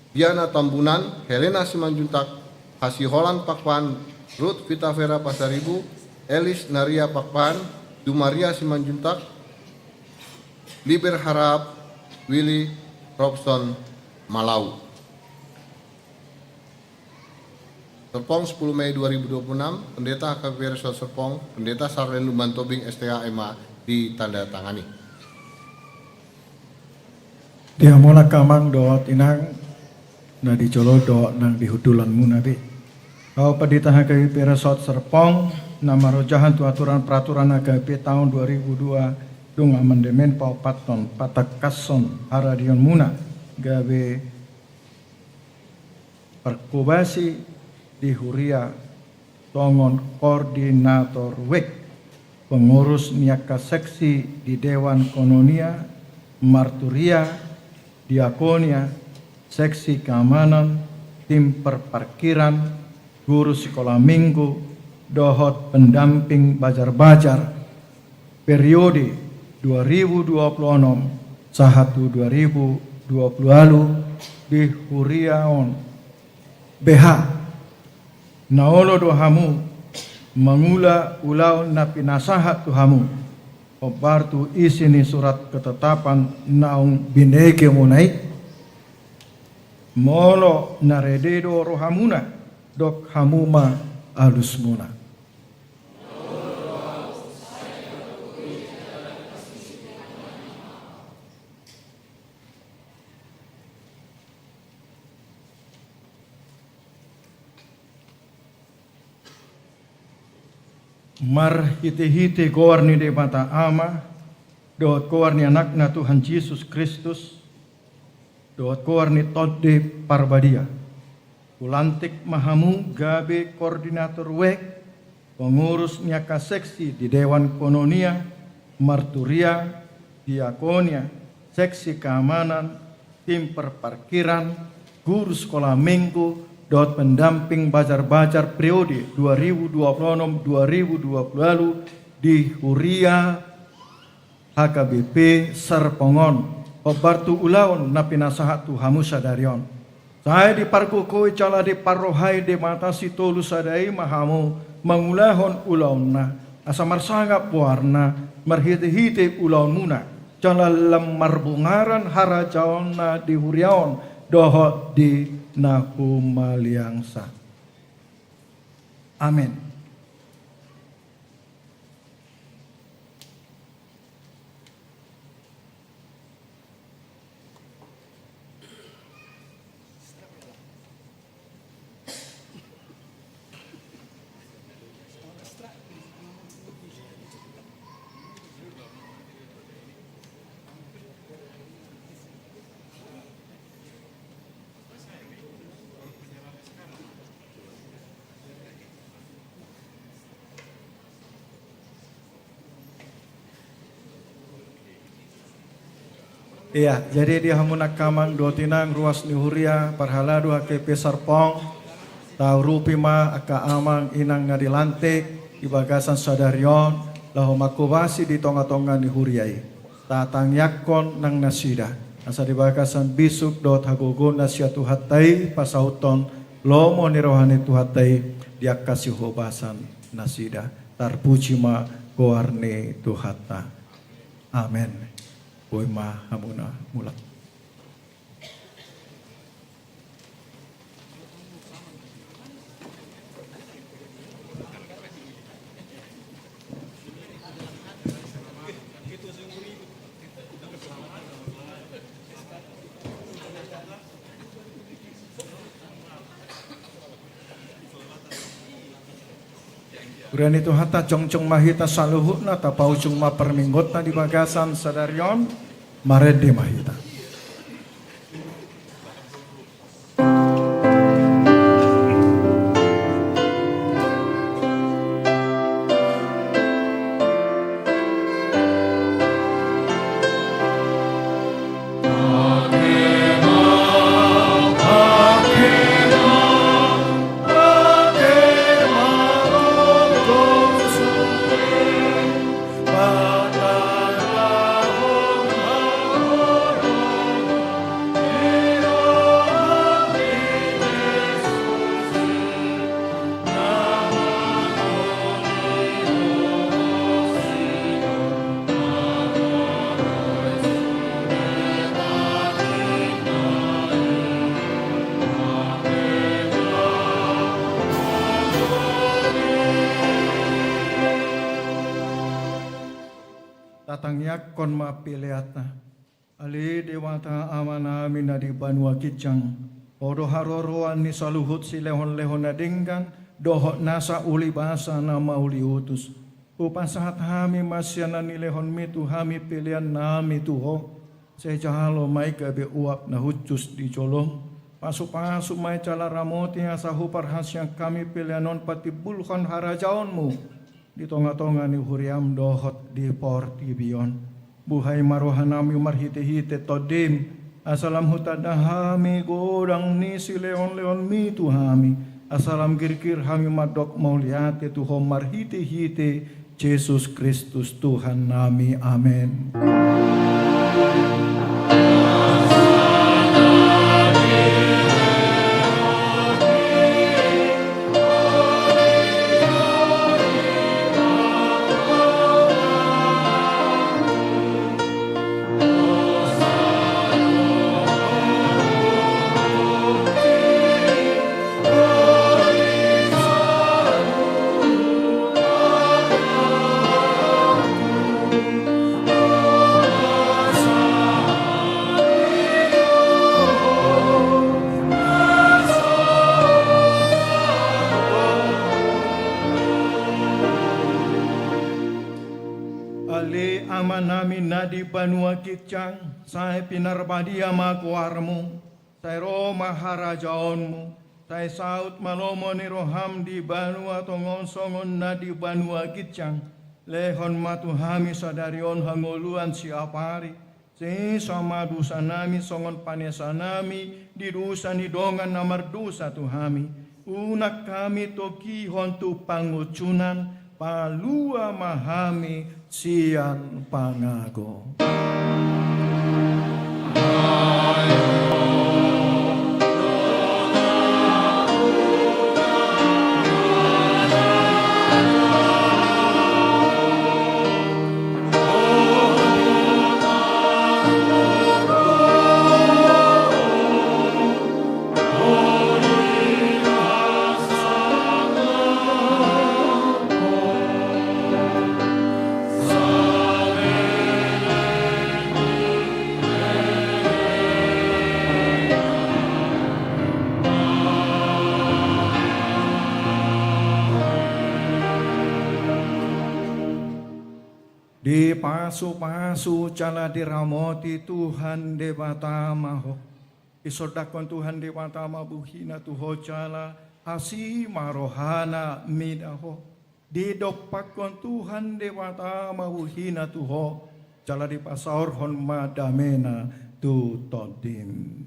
Diana Tambunan, Helena Simanjuntak, Hasiholan Pakpahan, Rut Vitavera Pasaribu, Elis Naria Pakpahan, Dumaria Simanjuntak, Liber Harahap, Willy Robson Malau. Serpong, sepuluh Mei dua ribu dua puluh enam, Pendeta H K B P Resort Serpong, Pendeta Sarlen Lumban Tobing, S T H, M A, ditandatangani. Dia mona amang dohot inang na di jolo dohot nang di hundulanmuna be. Ahu Pendeta H K B P Resort Serpong, na marojahan tu aturan peraturan H K B P tahun dua ribu dua, dung amandemen paopathon, patangkashon haradeonmuna, gabe parhobasi di huria songon koordinator wijk, pengurus ni angka seksi di Dewan Koinonia, marturia, diakonia, seksi keamanan, tim perparkiran, guru sikola minggu, dohot pendamping bajar-bajar, periode dua ribu dua puluh onom sahat tu dua ribu dua puluh ualu di huria on. Beha, na olo do hamu mangula ulaon na pinasahat tu hamu, hombar tu isi ni surat ketetapan naung binegemuna i? Molo na rede do rohamuna, dok hamu ma alusmuna. Marhitehite goar ni Debata Ama, dohot goar ni Anakna Tuhan Jesus Kristus, dohot goar ni Tondi Parbadia. Hulantik ma hamu gabe koordinator wijk, pengurus ni angka seksi di Dewan Koinonia, marturia, diakonia, seksi keamanan, tim perparkiran, guru sekolah minggu, dohot pendamping bajar-bajar periode dua ribu dua puluh enam dua ribu dua puluh walu di Huria H K B P Serpong on, hombar tu ulaon na pinasahat tu hamu sadari on. Sai dipargogoi jala diparrohai Debata Sitolu Sada i ma hamu mangulahon ulaonna, asa marsangap goarna marhite-hite ulaonmuna, jala lam marbungaran harajaonna di huria on dohot di na humaliangsa. Amen. Ia, jadi di hamu angka amang dohot inang ruas ni huria parhalado H K B P Serpong, taurupi ma angka amang inang na dilantik di bagasan sadari on, laho manghobasi di tonga-tonga ni huria i. Tatangiangkon nang nasida, asa di bagasan bisuk dohot hagogoon na sian Tuhanta i pasauthon lomo ni roha ni Tuhanta i di angka sihobasan nasida. Tarpuji ma goar ni Tuhanta. Amen. Boi ma hamuna mulak. Huria ni Tuhanta, jongjong ma hita saluhutna, tapaujung ma parmingguonta di bagasan sadari on. Marende ma hita. Tatangiangkon ma peleanta. Ale Debata Amanami na di banua ginjang, Ho do haroroan ni saluhut silehon-lehon na denggan dohot nasa ulibasa na mauliutus. Hupasahat hami ma sian na nilehonMi tu hami peleannami tu Ho, sai jalo ma i gabe uap na hushus di joloM. Pasu-pasu ma i jala ramoti asa huparhaseang hami pelean on patimbulhon harajaonMu di tonga-tonga ni huriaM dohot di portibi on. Buhai ma rohanami marhite-hite TondiM, asa lam hutanda hami godang ni silehon-lehonMi tu hami, asa lam girgir hami mandok mauliate tu Ho marhite-hite Jesus Kristus Tuhannami. Amen. Ale Amanami na di banua ginjang, sai pinarbadia ma goarMu, sai ro ma harajaonMu, Sai saut ma lomo ni roham di banua tonga on songon na di banua ginjang. Lehon ma tu hami sadari on hangoluan siapari. Sesa ma dosanami songon panesanami di dosa ni dongan na mardosa tu hami. Unang hami togihon tu pangunjunan, palua ma hami sian pangago. Dipasupasu jala diramoti Tuhan Debata ma ho. Disondangkon Tuhan Debata ma buhina tu ho jala asi ma rohana mida ho. Didompakkon Tuhan Debata ma buhina tu ho jala dipasaorhon ma damena tu tondim.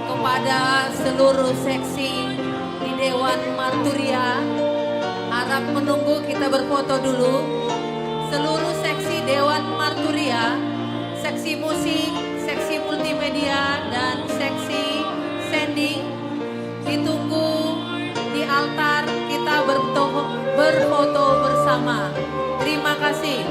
Kepada seluruh seksi di Dewan Marturia, harap menunggu, kita berfoto dulu. Seluruh seksi Dewan Marturia, seksi musik, seksi multimedia, dan seksi sending, ditunggu di altar, kita berto-, berfoto bersama. Terima kasih.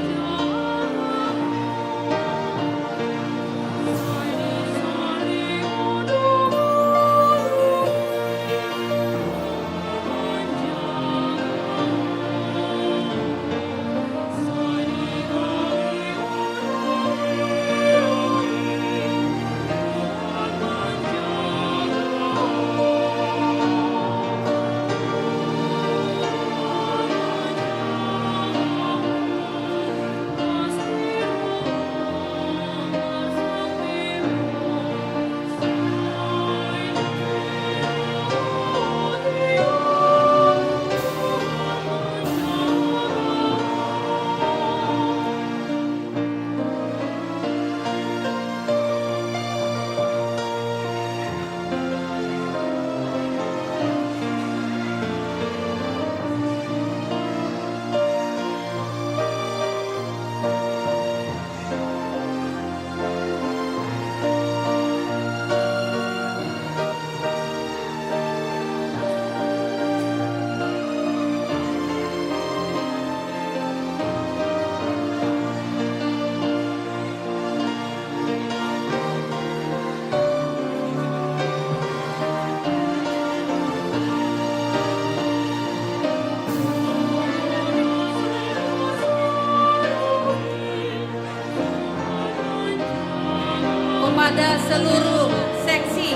Kepada seluruh seksi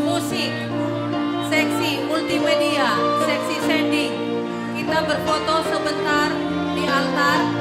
musik, seksi multimedia, seksi sending, kita berfoto sebentar di altar.